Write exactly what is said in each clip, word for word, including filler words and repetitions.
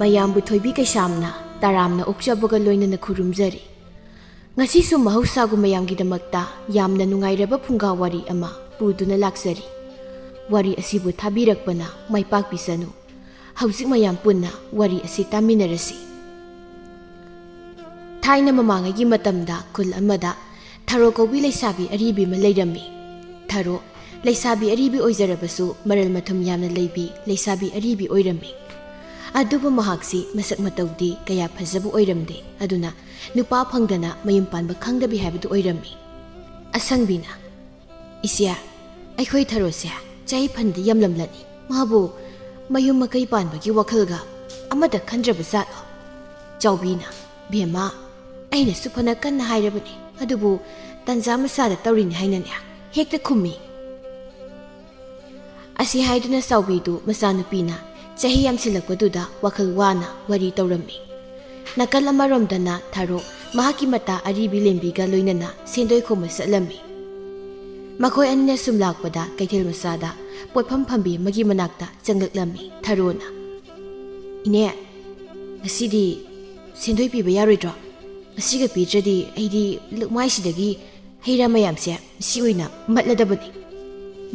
ꯃꯌꯥꯝꯕꯨ ꯊꯣꯏꯕꯤ ꯀꯩꯁꯥꯝꯅ ꯇꯔꯥꯝꯅ ꯑꯣꯛꯆꯕꯒ ꯂꯣꯏꯅꯅ ꯈꯨꯔꯨꯝꯖꯔꯤ꯫ ꯉꯁꯤꯁꯨ ꯃꯍꯧꯁꯥꯒꯨꯝ ꯃꯌꯥꯝꯒꯤꯗꯃꯛꯇ ꯌꯥꯝꯅ ꯅꯨꯡꯉꯥꯏꯔꯕ ꯐꯨꯡꯒꯥ ꯋꯥꯔꯤ ꯑꯃ ꯄꯨꯗꯨꯅ ꯂꯥꯛꯆꯔꯤ꯫ ꯋꯥꯔꯤ ꯑꯁꯤꯕꯨ ꯊꯥꯕꯤꯔꯛꯄꯅ ꯃꯥꯏ ꯄꯥꯛꯄꯤꯁꯅꯨ꯫ ꯍꯧꯖꯤꯛ ꯃꯌꯥꯝ ꯄꯨꯟꯅ ꯋꯥꯔꯤ ꯑꯁꯤ ꯇꯥꯃꯤꯟꯅꯔꯁꯤ꯫ ꯊꯥꯏꯅ ꯃꯃꯥꯡꯉꯩꯒꯤ ꯃꯇꯝꯗ ꯈꯨꯜ ꯑꯃꯗ ꯊꯔꯣ ꯀꯧꯕꯤ ꯂꯩꯁꯥꯕꯤ ꯑꯔꯤꯕꯤ ꯑꯃ ꯂꯩꯔꯝꯃꯤ꯫ ꯊꯔꯣ ꯂꯩꯁꯥꯕꯤ ꯑꯔꯤꯕꯤ ꯑꯣꯏꯖꯔꯕꯁꯨ ꯃꯔꯜ ꯃꯊꯨꯝ ꯌꯥꯝꯅ ꯂꯩꯕꯤ ꯂꯩꯁꯥꯕꯤ ꯑꯔꯤꯕꯤ ꯑꯣꯏꯔꯝꯃꯤ꯫ ꯑꯗꯨꯕꯨ ꯃꯍꯥꯛꯁꯤ ꯃꯁꯛ ꯃꯇꯧꯗꯤ ꯀꯌꯥ ꯐꯖꯕ ꯑꯣꯏꯔꯝꯗꯦ꯫ ꯑꯗꯨꯅ ꯅꯨꯄꯥ ꯐꯪꯗꯅ ꯃꯌꯨꯝ ꯄꯥꯟꯕ ꯈꯪꯗꯕꯤ ꯍꯥꯏꯕꯗꯨ ꯑꯣꯏꯔꯝꯃꯤ꯫ ꯑꯁꯪꯕꯤꯅ, "ꯏꯆꯦ, ꯑꯩꯈꯣꯏ ꯊꯔꯣꯁꯦ ꯆꯍꯤ ꯐꯅꯗꯤ ꯌꯥꯝꯂꯝꯂꯅꯤ꯫ ꯃꯥꯕꯨ ꯃꯌꯨꯝ ꯃꯀꯩ ꯄꯥꯟꯕꯒꯤ ꯋꯥꯈꯜꯒ ꯑꯃꯠꯇ ꯈꯟꯗ꯭ꯔꯕ ꯖꯥꯠꯂꯣ?" ꯆꯥꯎꯕꯤꯅ, "ꯕꯦꯝꯃ, ꯑꯩꯅꯁꯨ ꯐꯅ ꯀꯟꯅ ꯍꯥꯏꯔꯕꯅꯤ, ꯑꯗꯨꯕꯨ ꯇꯟꯖꯥ ꯃꯆꯥꯗ ꯇꯧꯔꯤꯅꯤ ꯍꯥꯏꯅꯅꯦ ꯍꯦꯛꯇ ꯈꯨꯝꯃꯤ꯫" ꯑꯁꯤ ꯍꯥꯏꯗꯨꯅ ꯆꯥꯎꯕꯤꯗꯨ ꯃꯆꯥꯅꯨꯄꯤꯅ ꯆꯍꯤ ꯌꯥꯝꯁꯤꯜꯂꯛꯄꯗꯨꯗ ꯋꯥꯈꯜ ꯋꯥꯅ ꯋꯥꯔꯤ ꯇꯧꯔꯝꯃꯤ꯫ ꯅꯥꯀꯜ ꯑꯃꯔꯣꯝꯗꯅ ꯊꯔꯣ ꯃꯍꯥꯛꯀꯤ ꯃꯇꯥ ꯑꯔꯤꯕꯤ ꯂꯦꯝꯕꯤꯒ ꯂꯣꯏꯅꯅ ꯁꯦꯟꯗꯣꯏ ꯈꯣꯝꯕ ꯆꯠꯂꯝꯃꯤ꯫ ꯃꯈꯣꯏ ꯑꯅꯤꯅ ꯁꯨꯝ ꯂꯥꯛꯄꯗ ꯀꯩꯊꯦꯜ ꯃꯆꯥꯗ ꯄꯣꯠꯐꯝ ꯐꯝꯕꯤ ꯑꯃꯒꯤ ꯃꯅꯥꯛꯇ ꯆꯪꯂꯛꯂꯝꯃꯤ꯫ ꯊꯔꯣꯅ, "ꯏꯅꯦ, ꯉꯁꯤꯗꯤ ꯁꯦꯟꯗꯣꯏ ꯄꯤꯕ ꯌꯥꯔꯣꯏꯗ꯭ꯔꯣ? ꯉꯁꯤꯒ ꯄꯤꯗ꯭ꯔꯗꯤ ꯑꯩꯗꯤ ꯂꯨꯛꯃꯥꯏꯁꯤꯗꯒꯤ ꯍꯩ ꯔꯥ ꯃꯌꯥꯝꯁꯦ ꯃꯁꯤ ꯑꯣꯏꯅ ꯃꯠꯂꯗꯕꯅꯤ꯫"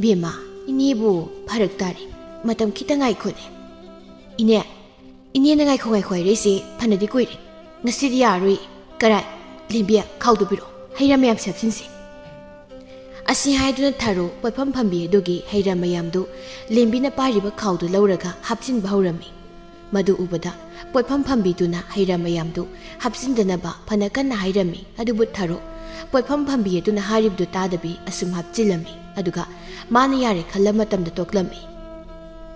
"ꯕꯦꯝꯃ, ꯏꯅꯦꯕꯨ ꯐꯔꯛ ꯇꯥꯔꯦ꯫ ꯃꯇꯝ ꯈꯤꯇ ꯉꯥꯏꯈꯣꯅꯦ꯫" "ꯏꯅꯦ, ꯏꯅꯦꯅ ꯉꯥꯏꯈꯣ ꯉꯥꯏꯈꯣ ꯍꯥꯏꯔꯛꯏꯁꯦ ꯐꯅꯗꯤ ꯀꯨꯏꯔꯦ꯫ ꯉꯁꯤꯗꯤ ꯌꯥꯔꯔꯣꯏ꯫ ꯀꯔꯥꯏ, ꯂꯦꯝꯕꯤ, ꯈꯥꯎꯗꯨ ꯄꯤꯔꯛꯑꯣ, ꯍꯩ ꯔꯥ ꯃꯌꯥꯝꯁꯦ ꯍꯥꯞꯆꯤꯟꯁꯤ꯫" ꯑꯁꯤ ꯍꯥꯏꯗꯨꯅ ꯊꯔꯣ ꯄꯣꯠꯐꯝ ꯐꯝꯕꯤ ꯑꯗꯨꯒꯤ ꯍꯩ ꯔꯥ ꯃꯌꯥꯝꯗꯨ ꯂꯦꯝꯕꯤꯅ ꯄꯥꯏꯔꯤꯕ ꯈꯥꯎꯗꯨ ꯂꯧꯔꯒ ꯍꯥꯞꯆꯤꯟꯕ ꯍꯧꯔꯝꯃꯤ꯫ ꯃꯗꯨ ꯎꯕꯗ ꯄꯣꯠꯐꯝ ꯐꯝꯕꯤꯗꯨꯅ ꯍꯩ ꯔꯥ ꯃꯌꯥꯝꯗꯨ ꯍꯥꯞꯆꯤꯟꯗꯅꯕ ꯐꯅ ꯀꯟꯅ ꯍꯥꯏꯔꯝꯃꯤ꯫ ꯑꯗꯨꯕꯨ ꯊꯔꯣ ꯄꯣꯠꯐꯝ ꯐꯝꯕꯤ ꯑꯗꯨꯅ ꯍꯥꯏꯔꯤꯕꯗꯨ ꯇꯥꯗꯕꯤ ꯑꯁꯨꯝ ꯍꯥꯞꯆꯤꯜꯂꯝꯃꯤ꯫ ꯑꯗꯨꯒ ꯃꯥꯅ ꯌꯥꯔꯦ ꯈꯜꯂ ꯃꯇꯝꯗ ꯇꯣꯛꯂꯝꯃꯤ꯫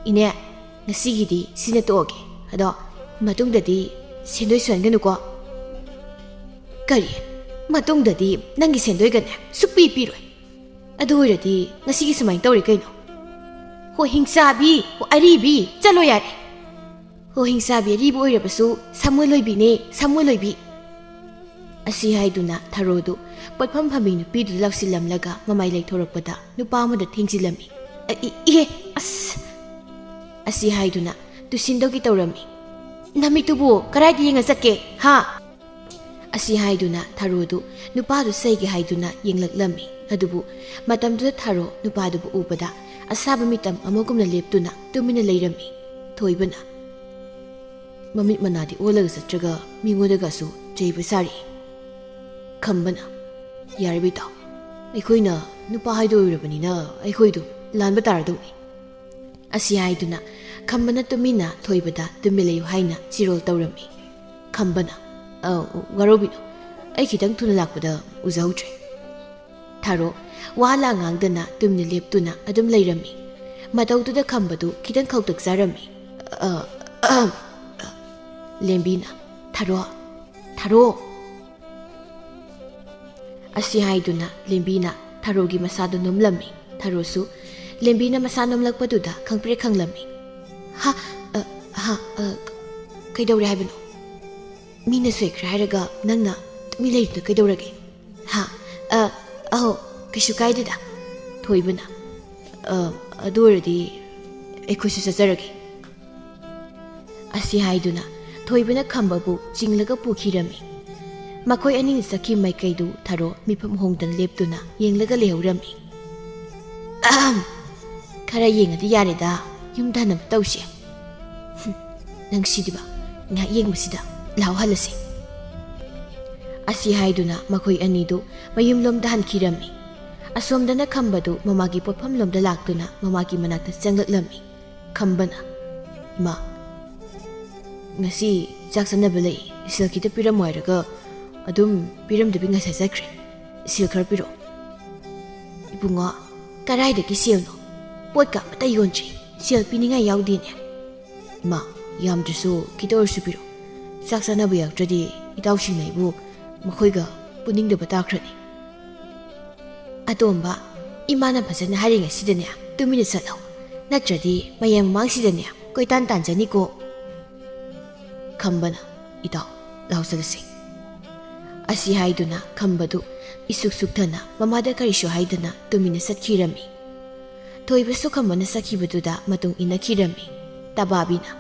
"ꯏꯅꯦ, ꯉꯁꯤꯒꯤꯗꯤ ꯁꯤꯅ ꯇꯣꯛꯑꯒꯦ꯫ ꯑꯗꯣ ꯃꯇꯨꯡꯗꯗꯤ ꯁꯦꯟꯗꯣꯏ ꯁꯣꯏꯍꯟꯒꯅꯨꯀꯣ꯫" "ꯀꯔꯤ? ꯃꯇꯨꯡꯗꯗꯤ ꯅꯪꯒꯤ ꯁꯦꯟꯗꯣꯏꯒꯅꯦ ꯁꯨꯛꯄꯤ ꯄꯤꯔꯣꯏ꯫ ꯑꯗꯨ ꯑꯣꯏꯔꯗꯤ ꯉꯁꯤꯒꯤ ꯁꯨꯃꯥꯏꯅ ꯇꯧꯔꯦ ꯀꯩꯅꯣ꯫ ꯍꯣ ꯍꯤꯡꯆꯥꯕꯤ, ꯍꯣ ꯑꯔꯤꯕꯤ, ꯆꯠꯂꯣ ꯌꯥꯔꯦ꯫ ꯍꯣ ꯍꯤꯡꯆꯥꯕꯤ ꯑꯔꯤꯕ ꯑꯣꯏꯔꯕꯁꯨ ꯁꯥꯃꯨ ꯂꯣꯏꯕꯤꯅꯦ, ꯁꯥꯃꯨ ꯂꯣꯏꯕꯤ꯫" ꯑꯁꯤ ꯍꯥꯏꯗꯨꯅ ꯊꯔꯣꯗꯨ ꯄꯣꯠꯐꯝ ꯐꯝꯕꯤ ꯅꯨꯄꯤꯗꯨꯗ ꯂꯥꯎꯁꯤꯜꯂꯝꯂꯒ ꯃꯃꯥꯏ ꯂꯩꯊꯣꯔꯛꯄꯗ ꯅꯨꯄꯥ ꯑꯃꯗ ꯊꯦꯡꯖꯤꯜꯂꯝꯃꯤ꯫ "ꯑ, ꯏ, ꯏꯍꯦ, ꯑꯁ!" ꯑꯁꯤ ꯍꯥꯏꯗꯨꯅ ꯇꯨꯁꯤꯟꯗꯧꯒꯤ ꯇꯧꯔꯝꯃꯤ꯫ "ꯅꯃꯤꯠꯇꯨꯕꯨ ꯀꯗꯥꯏꯗ ꯌꯦꯡꯉ ꯆꯠꯀꯦ, ꯍꯥ?" ꯑꯁꯤ ꯍꯥꯏꯗꯨꯅ ꯊꯔꯣꯗꯨ ꯅꯨꯄꯥꯗꯨ ꯆꯩꯒꯦ ꯍꯥꯏꯗꯨꯅ ꯌꯦꯡꯂꯛꯂꯝꯃꯤ꯫ ꯑꯗꯨꯕꯨ ꯃꯇꯝꯗꯨꯗ ꯊꯔꯣ ꯅꯨꯄꯥꯗꯨꯕꯨ ꯎꯕꯗ ꯑꯁꯥꯕ ꯃꯤꯇꯝ ꯑꯃꯒꯨꯝꯅ ꯂꯦꯞꯇꯨꯅ ꯇꯨꯃꯤꯟꯅ ꯂꯩꯔꯝꯃꯤ꯫ ꯊꯣꯏꯕꯅ, "ꯃꯃꯤꯠ ꯃꯅꯥꯗꯤ ꯑꯣꯜꯂꯒ ꯆꯠꯇ꯭ꯔꯒ ꯃꯤꯉꯣꯟꯗꯒꯁꯨ ꯆꯩꯕ ꯁꯥꯔꯤ꯫" ꯈꯝꯕꯅ, "ꯌꯥꯔꯤꯕ ꯏꯇꯥꯎ, ꯑꯩꯈꯣꯏꯅ ꯅꯨꯄꯥ ꯍꯥꯏꯗꯣ ꯑꯣꯏꯔꯕꯅꯤꯅ ꯑꯩꯈꯣꯏꯗꯨ ꯂꯥꯟꯕ ꯇꯥꯔꯗꯧꯅꯤ꯫" ꯑꯁꯤ ꯍꯥꯏꯗꯨꯅ ꯈꯝꯕꯅ ꯇꯨꯃꯤꯟꯅ ꯊꯣꯏꯕꯗ "ꯇꯨꯃꯤꯟ ꯂꯩꯌꯨ" ꯍꯥꯏꯅ ꯆꯤꯔꯣꯜ ꯇꯧꯔꯝꯃꯤ꯫ ꯈꯝꯕꯅ, "ꯑ, ꯋꯥꯔꯧꯕꯤꯅꯨ, ꯑꯩ ꯈꯤꯇꯪ ꯊꯨꯅ ꯂꯥꯛꯄꯗ ꯎꯖꯍꯧꯗ꯭ꯔꯦ꯫" ꯊꯔꯣ ꯋꯥ ꯂꯥ ꯉꯥꯡꯗꯅ ꯇꯨꯃꯤꯟꯅ ꯂꯦꯞꯇꯨꯅ ꯑꯗꯨꯝ ꯂꯩꯔꯝꯃꯤ꯫ ꯃꯇꯧꯗꯨꯗ ꯈꯝꯕꯗꯨ ꯈꯤꯇꯪ ꯈꯧꯇꯛ ꯆꯥꯔꯝꯃꯤ꯫ "ꯑ, ꯑꯍꯝ, ꯑ꯫" ꯂꯦꯝꯕꯤꯅ, "ꯊꯔꯣ, ꯊꯔꯣ!" ꯑꯁꯤ ꯍꯥꯏꯗꯨꯅ ꯂꯦꯝꯕꯤꯅ ꯊꯔꯣꯒꯤ ꯃꯁꯥꯗꯨ ꯅꯣꯝꯂꯝꯃꯤ꯫ ꯊꯔꯣꯁꯨ ꯂꯦꯝꯕꯤꯅ ꯃꯁꯥ ꯅꯣꯝꯂꯛꯄꯗꯨꯗ ꯈꯪꯄ꯭ꯔꯦꯛ ꯈꯪꯂꯝꯃꯤ꯫ "ꯍꯥ? ꯑ, ꯍꯥ? ꯑ, ꯀꯩꯗꯧꯔꯦ ꯍꯥꯏꯕꯅꯣ? ꯃꯤꯅ ꯁꯣꯏꯈ꯭ꯔꯦ ꯍꯥꯏꯔꯒ ꯅꯪꯅ ꯇꯨꯃꯤꯟ ꯂꯩꯔꯤꯗꯨ ꯀꯩꯗꯧꯔꯒꯦ? ꯍꯥ? ꯑ, ꯑꯍꯣ, ꯀꯩꯁꯨ ꯀꯥꯏꯗꯦꯗ꯫" ꯊꯣꯏꯕꯅ, "ꯑ, ꯑꯗꯨ ꯑꯣꯏꯔꯗꯤ ꯑꯩꯈꯣꯏꯁꯨ ꯆꯠꯆꯔꯒꯦ꯫" ꯑꯁꯤ ꯍꯥꯏꯗꯨꯅ ꯊꯣꯏꯕꯅ ꯈꯝꯕꯕꯨ ꯆꯤꯡꯂꯒ ꯄꯨꯈꯤꯔꯝꯃꯤ꯫ ꯃꯈꯣꯏ ꯑꯅꯤꯅ ꯆꯠꯈꯤ ꯃꯥꯏꯀꯩꯗꯨ ꯊꯔꯣ ꯃꯤꯐꯝ ꯍꯣꯡꯗꯅ ꯂꯦꯞꯇꯨꯅ ꯌꯦꯡꯂꯒ ꯂꯩꯍꯧꯔꯝꯃꯤ꯫ "ꯑꯍꯝ! ꯈꯔ ꯌꯦꯡꯉꯗꯤ ꯌꯥꯔꯦꯗ, ꯌꯨꯝꯗ ꯍꯟꯅꯕ ꯇꯧꯁꯦ꯫ ꯍꯨꯝ, ꯅꯪꯁꯤꯗꯤꯕ, ꯉꯥꯏꯍꯥꯛ ꯌꯦꯡꯕꯁꯤꯗ ꯂꯥꯎ ꯍꯜꯂꯁꯦ꯫" ꯑꯁꯤ ꯍꯥꯏꯗꯨꯅ ꯃꯈꯣꯏ ꯑꯅꯤꯗꯨ ꯃꯌꯨꯝꯂꯣꯝꯗ ꯍꯟꯈꯤꯔꯝꯃꯤ꯫ ꯑꯁꯣꯝꯗꯅ ꯈꯝꯕꯗꯨ ꯃꯃꯥꯒꯤ ꯄꯣꯠꯐꯝꯂꯣꯝꯗ ꯂꯥꯛꯇꯨꯅ ꯃꯃꯥꯒꯤ ꯃꯅꯥꯛꯇ ꯆꯪꯂꯛꯂꯝꯃꯤ꯫ ꯈꯝꯕꯅ, "ꯏꯃꯥ, ꯉꯁꯤ ꯆꯥꯛ ꯆꯥꯅꯕ ꯂꯩ, ꯁꯦꯜ ꯈꯤꯇ ꯄꯤꯔꯝꯃꯣ ꯍꯥꯏꯔꯒ ꯑꯗꯨꯝ ꯄꯤꯔꯝꯗꯕꯤ ꯉꯁꯥꯏ ꯆꯠꯈ꯭ꯔꯦ꯫ ꯁꯦꯜ ꯈꯔ ꯄꯤꯔꯛꯑꯣ꯫" "ꯏꯕꯨꯡꯉꯣ, ꯀꯗꯥꯏꯗꯒꯤ ꯁꯦꯜꯅꯣ? ꯄꯣꯠꯀ ꯑꯃꯠꯇ ꯌꯣꯟꯗ꯭ꯔꯤ, ꯁꯦꯜ ꯄꯤꯅꯤꯡꯉꯥꯏ ꯌꯥꯎꯗꯦꯅꯦ꯫" "ꯏꯃꯥ, ꯌꯥꯝꯗ꯭ꯔꯁꯨ ꯈꯤꯇ ꯑꯣꯏꯔꯁꯨ ꯄꯤꯔꯛꯑꯣ꯫ ꯆꯥꯛ ꯆꯥꯅꯕ ꯌꯥꯎꯗ꯭ꯔꯗꯤ ꯏꯇꯥꯎꯁꯤꯡꯅ ꯑꯩꯕꯨ ꯃꯈꯣꯏꯒ ꯄꯨꯅꯤꯡꯗꯕ ꯇꯥꯈ꯭ꯔꯅꯤ꯫" "ꯑꯇꯣꯝꯕ, ꯏꯃꯥꯅ ꯐꯖꯅ ꯍꯥꯏꯔꯤꯉꯩꯁꯤꯗꯅꯦ ꯇꯨꯃꯤꯟꯅ ꯆꯠꯂꯣ, ꯅꯠꯇ꯭ꯔꯗꯤ ꯃꯌꯥꯝ ꯃꯃꯥꯡꯁꯤꯗꯅꯦ ꯀꯣꯏꯇꯥꯟ ꯇꯥꯟꯖꯅꯤꯀꯣ꯫" ꯈꯝꯕꯅ, "ꯏꯇꯥꯎ, ꯂꯥꯎ ꯆꯠꯂꯁꯤ꯫" ꯑꯁꯤ ꯍꯥꯏꯗꯨꯅ ꯈꯝꯕꯗꯨ ꯏꯁꯨꯛ ꯁꯨꯛꯊꯅ ꯃꯃꯥꯗ ꯀꯔꯤꯁꯨ ꯍꯥꯏꯗꯅ ꯇꯨꯃꯤꯟꯅ ꯆꯠꯈꯤꯔꯝꯃꯤ꯫ ꯊꯣꯏꯕꯁꯨ ꯈꯝꯕꯅ ꯆꯠꯈꯤꯕꯗꯨꯗ ꯃꯇꯨꯡ ꯏꯟꯅꯈꯤꯔꯝꯃꯤ꯫ ꯇꯕꯥꯕꯤꯅ,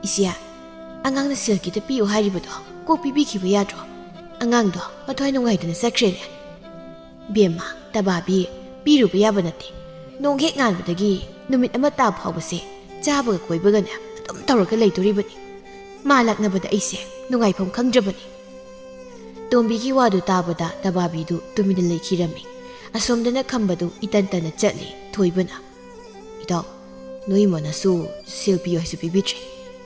"ꯏꯆꯦ, ꯑꯉꯥꯡꯅ ꯁꯦꯜ ꯈꯤꯇ ꯄꯤꯌꯨ ꯍꯥꯏꯔꯤꯕꯗꯣ ꯀꯣꯛ ꯄꯤꯕꯤꯈꯤꯕ ꯌꯥꯗ꯭ꯔꯣ? ꯑꯉꯥꯡꯗꯣ ꯃꯊ꯭ꯋꯥꯏ ꯅꯨꯡꯉꯥꯏꯗꯅ ꯆꯠꯈ꯭ꯔꯦꯅꯦ꯫ ꯕꯦꯝꯃ, ꯇꯕꯥꯕꯤ, ꯄꯤꯔꯨꯕ ꯌꯥꯕ ꯅꯠꯇꯦ꯫ ꯅꯣꯡ ꯍꯦꯛ ꯉꯥꯟꯕꯗꯒꯤ ꯅꯨꯃꯤꯠ ꯑꯃ ꯇꯥ ꯐꯥꯎꯕꯁꯦ ꯆꯥꯕꯒ ꯀꯣꯏꯕꯒꯅꯦ ꯑꯗꯨꯝ ꯇꯧꯔꯒ ꯂꯩꯗꯣꯔꯤꯕꯅꯤ꯫ ꯃꯥ ꯂꯥꯛꯅꯕꯗ ꯑꯩꯁꯦ ꯅꯨꯡꯉꯥꯏꯐꯝ ꯈꯪꯗ꯭ꯔꯕꯅꯤ꯫ ꯇꯣꯝꯕꯤꯒꯤ ꯋꯥꯗꯨ ꯇꯥꯕꯗ ꯇꯕꯥꯕꯤꯗꯨ ꯇꯨꯃꯤꯟꯅ ꯂꯩꯈꯤꯔꯝꯃꯤ꯫ ꯑꯁꯣꯝꯗꯅ ꯈꯝꯕꯗꯨ ꯏꯇꯟ ꯇꯟꯅ ꯆꯠꯂꯤ ꯊꯣꯏꯕꯅ꯫ "ꯏꯇꯥꯎ, ꯅꯣꯏ ꯏꯃꯥꯅꯁꯨ ꯁꯦꯜ ꯄꯤꯌꯨ ꯍꯥꯏꯁꯨ ꯄꯤꯕꯤꯗ꯭ꯔꯦ꯫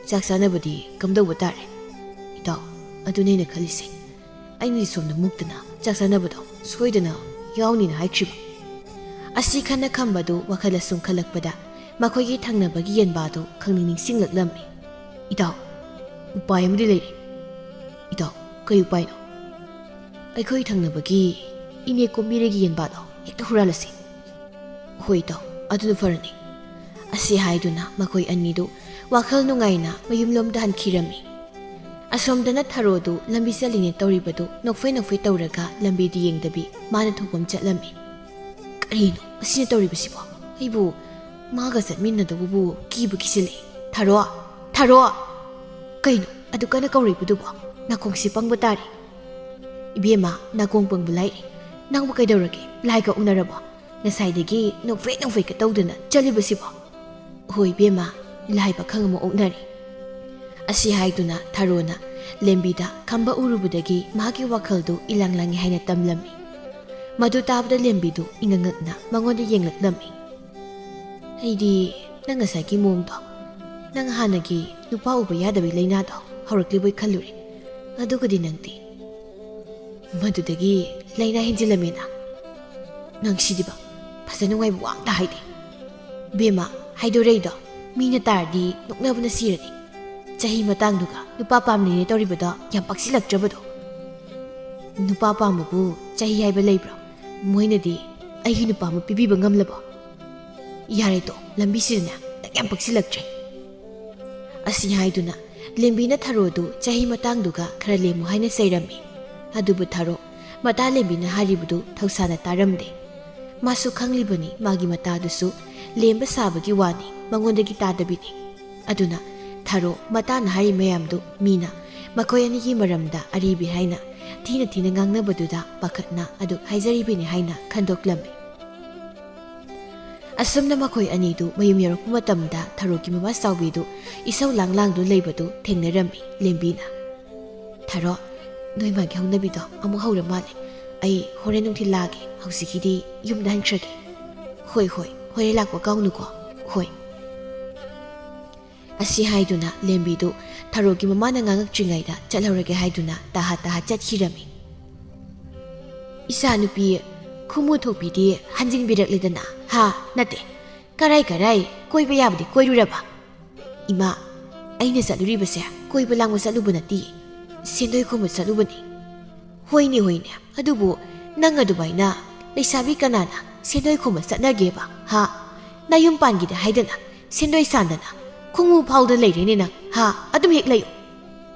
ꯆꯥꯛ ꯆꯥꯅꯕꯗꯤ ꯀꯝꯗꯧꯕ ꯇꯥꯔꯦ?" "ꯏꯇꯥꯎ, ꯑꯗꯨꯅꯦ ꯑꯩꯅ ꯈꯜꯂꯤꯁꯦ꯫ ꯑꯩꯅꯗꯤ ꯁꯣꯝꯗ ꯃꯨꯛꯇꯅ ꯆꯥꯛ ꯆꯥꯅꯕꯗꯣ ꯁꯣꯏꯗꯅ ꯌꯥꯎꯅꯤꯅ ꯍꯥꯏꯈ꯭ꯔꯤꯕ꯫" ꯑꯁꯤ ꯈꯟꯅ ꯈꯝꯕꯗꯨ ꯋꯥꯈꯜ ꯑꯁꯨꯝ ꯈꯜꯂꯛꯄꯗ ꯃꯈꯣꯏꯒꯤ ꯊꯪꯅꯕꯒꯤ ꯌꯦꯟꯕꯥꯗꯨ ꯈꯪꯅꯤꯡ ꯅꯤꯡꯁꯤꯡꯂꯛꯂꯝꯃꯤ꯫ "ꯏꯇꯥꯎ, ꯎꯄꯥꯏ ꯑꯃꯗꯤ ꯂꯩꯔꯦ꯫" "ꯏꯇꯥꯎ, ꯀꯩ ꯎꯄꯥꯏꯅꯣ?" "ꯑꯩꯈꯣꯏ ꯊꯪꯅꯕꯒꯤ ꯏꯅꯦ ꯀꯣꯝꯕꯤꯔꯩꯒꯤ ꯌꯦꯟꯕꯥꯗꯣ ꯍꯦꯛꯇ ꯍꯨꯔꯥꯜꯂꯁꯤ꯫" "ꯍꯣꯏ ꯏꯇꯥꯎ, ꯑꯗꯨꯅ ꯐꯔꯅꯤ꯫" ꯑꯁꯤ ꯍꯥꯏꯗꯨꯅ ꯃꯈꯣꯏ ꯑꯅꯤꯗꯨ ꯋꯥꯈꯜ ꯅꯨꯡꯉꯥꯏꯅ ꯃꯌꯨꯝꯂꯣꯝꯗ ꯍꯟꯈꯤꯔꯝꯃꯤ꯫ ꯑꯁꯣꯝꯗꯅ ꯊꯔꯣꯗꯨ ꯂꯝꯕꯤ ꯆꯠꯂꯤꯅꯦ ꯇꯧꯔꯤꯕꯗꯨ ꯅꯣꯛꯐꯦ ꯅꯣꯛꯐꯦ ꯇꯧꯔꯒ ꯂꯝꯕꯤꯗꯨ ꯌꯦꯡꯗꯕꯤ ꯃꯥꯅ ꯊꯣꯛꯄꯝ ꯆꯠꯂꯝꯃꯤ꯫ "ꯀꯔꯤꯅꯣ ꯃꯁꯤꯅ ꯇꯧꯔꯤꯕꯁꯤꯕꯣ? ꯑꯩꯕꯨ ꯃꯥꯒ ꯆꯠꯃꯤꯟꯅꯗꯧꯕꯕꯨ ꯀꯤꯕꯨ ꯀꯤꯁꯤꯜꯂꯛꯏ꯫ ꯊꯔꯣ! ꯊꯔꯣ!" "ꯀꯩꯅꯣ ꯑꯗꯨ ꯀꯟꯅ ꯀꯧꯔꯤꯕꯗꯨꯕꯣ? ꯅꯥꯀꯣꯡꯁꯤ ꯄꯪꯕ ꯇꯥꯔꯦ꯫" "ꯏꯕꯦꯝꯃ, ꯅꯥꯀꯣꯡ ꯄꯪꯕ ꯂꯥꯏꯔꯤ꯫ ꯅꯪꯕꯨ ꯀꯩꯗꯧꯔꯒꯦ? ꯂꯥꯏꯒ ꯎꯅꯔꯕꯣ? ꯉꯁꯥꯏꯗꯒꯤ ꯅꯣꯛꯐꯦꯠ ꯅꯣꯛꯐꯦꯠꯀ ꯇꯧꯗꯅ ꯆꯠꯂꯤꯕꯁꯤꯕꯣ?" "ꯍꯣꯏ ꯏꯕꯦꯝꯃ, ꯂꯥꯏ ꯄꯥꯈꯪ ꯑꯃ ꯑꯣꯛꯅꯔꯦ꯫" ꯑꯁꯤ ꯍꯥꯏꯗꯨꯅ ꯊꯔꯣꯅ ꯂꯦꯝꯕꯤꯗ ꯈꯝꯕ ꯎꯔꯨꯕꯗꯒꯤ ꯃꯥꯒꯤ ꯋꯥꯈꯜꯗꯨ ꯏꯂꯥꯡ ꯂꯥꯡꯉꯤ ꯍꯥꯏꯅ ꯇꯝꯂꯝꯃꯤ꯫ ꯃꯗꯨ ꯇꯥꯕꯗ ꯂꯦꯝꯕꯤꯗꯨ ꯏꯉꯛꯉꯛꯅ ꯃꯉꯣꯟꯗ ꯌꯦꯡꯂꯛꯂꯝꯃꯤ꯫ "ꯑꯩꯗꯤ ꯅꯪ ꯉꯁꯥꯏꯒꯤ ꯃꯑꯣꯡꯗꯣ, ꯅꯪ ꯍꯥꯟꯅꯒꯤ ꯅꯨꯄꯥ ꯎꯕ ꯌꯥꯗꯕꯒꯤ ꯂꯥꯏꯅꯥꯗꯣ ꯍꯧꯔꯛꯂꯤꯕꯣꯏ ꯈꯜꯂꯨꯔꯦ꯫ ꯑꯗꯨꯒꯗꯤ ꯅꯪꯗꯤ ꯃꯗꯨꯗꯒꯤ ꯂꯥꯏꯅꯥ ꯍꯦꯟꯖꯤꯜꯂꯝꯃꯦꯅ꯫ ꯅꯪ ꯁꯤꯗꯤꯕ, ꯐꯖ ꯅꯨꯡꯉꯥꯏꯕ ꯋꯥ ꯑꯝꯇ ꯍꯥꯏꯗꯦ꯫ ꯕꯦꯝꯃ, ꯍꯥꯏꯗꯣꯔꯛꯏꯗꯣ ꯃꯤꯅ ꯇꯥꯔꯗꯤ ꯅꯣꯛꯅꯕꯅ ꯁꯤꯔꯅꯤ꯫ ꯆꯍꯤ ꯃꯇꯥꯡꯗꯨꯒ ꯅꯨꯄꯥ ꯄꯥꯝꯂꯤꯅꯦ ꯇꯧꯔꯤꯕꯗꯣ ꯌꯥꯝ ꯄꯛꯁꯤꯜꯂꯛꯇ꯭ꯔꯕꯗꯣ?" "ꯅꯨꯄꯥ ꯄꯥꯝꯕꯕꯨ ꯆꯍꯤ ꯍꯥꯏꯕ ꯂꯩꯕ꯭ꯔꯣ? ꯃꯣꯏꯅꯗꯤ ꯑꯩꯒꯤ ꯅꯨꯄꯥ ꯑꯃ ꯄꯤꯕꯤꯕ ꯉꯝꯂꯕꯣ?" "ꯌꯥꯔꯦ ꯇꯣ, ꯂꯝꯕꯤꯁꯤꯗꯅꯦ ꯅꯪ ꯌꯥꯝ ꯄꯛꯁꯤꯜꯂꯛꯇ꯭ꯔꯦ꯫" ꯑꯁꯤ ꯍꯥꯏꯗꯨꯅ ꯂꯦꯝꯕꯤꯅ ꯊꯔꯣꯗꯨ ꯆꯍꯤ ꯃꯇꯥꯡꯗꯨꯒ ꯈꯔ ꯂꯦꯝꯃꯨ ꯍꯥꯏꯅ ꯆꯩꯔꯝꯃꯤ꯫ ꯑꯗꯨꯕꯨ ꯊꯔꯣ ꯃꯇꯥ ꯂꯦꯝꯕꯤꯅ ꯍꯥꯏꯔꯤꯕꯗꯨ ꯊꯧꯁꯥꯅ ꯇꯥꯔꯝꯗꯦ꯫ ꯃꯥꯁꯨ ꯈꯪꯂꯤꯕꯅꯤ ꯃꯥꯒꯤ ꯃꯇꯥꯗꯨꯁꯨ ꯂꯦꯝꯕ ꯁꯥꯕꯒꯤ ꯋꯥꯅꯤ, ꯃꯉꯣꯟꯗꯒꯤ ꯇꯥꯗꯕꯤꯅꯤ꯫ ꯑꯗꯨꯅ ꯊꯥꯔꯣ ꯃꯇꯥꯅ ꯍꯥꯏꯔꯤ ꯃꯌꯥꯝꯗꯨ ꯃꯤꯅ ꯃꯈꯣꯏ ꯑꯅꯤꯒꯤ ꯃꯔꯝꯗ ꯑꯔꯤꯕꯤ ꯍꯥꯏꯅ ꯊꯤꯅ ꯊꯤꯅ ꯉꯥꯡꯅꯕꯗꯨꯗ ꯄꯥꯈꯠꯅ ꯑꯗꯨꯛ ꯍꯥꯏꯖꯔꯤꯕꯅꯤ ꯍꯥꯏꯅ ꯈꯟꯗꯣꯛꯂꯝꯃꯤ꯫ ꯑꯁꯨꯝꯅ ꯃꯈꯣꯏ ꯑꯅꯤꯗꯨ ꯃꯌꯨꯝ ꯌꯧꯔꯛꯄ ꯃꯇꯝꯗ ꯊꯔꯣꯒꯤ ꯃꯃꯥ ꯆꯥꯎꯕꯤꯗꯨ ꯏꯁꯧ ꯂꯥꯡ ꯂꯥꯡꯗꯨꯅ ꯂꯩꯕꯗꯨ ꯊꯦꯡꯅꯔꯝꯃꯤ ꯂꯦꯝꯕꯤꯅ꯫ "ꯊꯔꯣ, ꯅꯣꯏ ꯃꯥꯒꯤ ꯍꯧꯅꯕꯤꯗꯣ ꯑꯃꯨꯛ ꯍꯧꯔ ꯃꯥꯜꯂꯦ꯫ ꯑꯩ ꯍꯣꯔꯦꯟ ꯅꯨꯡꯊꯤꯜ ꯂꯥꯛꯑꯒꯦ, ꯍꯧꯖꯤꯛꯀꯤꯗꯤ ꯌꯨꯝꯗ ꯍꯟꯈ꯭ꯔꯒꯦ꯫" "ꯍꯣꯏ, ꯍꯣꯏ, ꯍꯣꯔꯦꯟ ꯂꯥꯛꯄ ꯀꯥꯎꯅꯨꯀꯣ꯫" "ꯍꯣꯏ꯫" ꯑꯁꯤ ꯍꯥꯏꯗꯨꯅ ꯂꯦꯝꯕꯤꯗꯨ ꯊꯔꯣꯒꯤ ꯃꯃꯥꯅ ꯉꯥꯡꯉꯛꯇ꯭ꯔꯤꯉꯩꯗ ꯆꯠꯍꯧꯔꯒꯦ ꯍꯥꯏꯗꯨꯅ ꯇꯥꯍꯥ ꯇꯥꯍꯥ ꯆꯠꯈꯤꯔꯝꯃꯤ꯫ "ꯏꯆꯥꯅꯨꯄꯤ ꯈꯨꯃꯨ ꯊꯣꯛꯄꯤꯗꯤ ꯍꯟꯖꯤꯟꯕꯤꯔꯛꯂꯦꯗꯅ, ꯍꯥ? ꯅꯠꯇꯦ, ꯀꯔꯥꯏ ꯀꯔꯥꯏ ꯀꯣꯏꯕ ꯌꯥꯕꯗꯤ ꯀꯣꯏꯔꯨꯔꯕ?" "ꯏꯃꯥ, ꯑꯩꯅ ꯆꯠꯂꯨꯔꯤꯕꯁꯦ ꯀꯣꯏꯕ ꯂꯥꯡꯕ ꯆꯠꯂꯨꯕ ꯅꯠꯇꯦ, ꯁꯦꯟꯗꯣꯏ ꯈꯣꯝꯕ ꯆꯠꯂꯨꯕꯅꯤ꯫" "ꯍꯣꯏꯅꯦ, ꯍꯣꯏꯅꯦ, ꯑꯗꯨꯕꯨ ꯅꯪ ꯑꯗꯨꯃꯥꯏꯅ ꯂꯩꯁꯥꯕꯤ ꯀꯅꯥꯅ ꯁꯦꯟꯗꯣꯏ ꯈꯣꯝꯕ ꯆꯠꯅꯒꯦꯕ, ꯍꯥ? ꯅꯌꯨꯝ ꯄꯥꯟꯈꯤꯗꯦ ꯍꯥꯏꯗꯅ ꯁꯦꯟꯗꯣꯏ ꯁꯥꯟꯗꯅ ꯈꯣꯡꯉꯨ ꯐꯥꯎꯗ ꯂꯩꯔꯦꯅꯦ ꯅꯪ, ꯍꯥ? ꯑꯗꯨꯝ ꯍꯦꯛ ꯂꯩꯌꯨ꯫"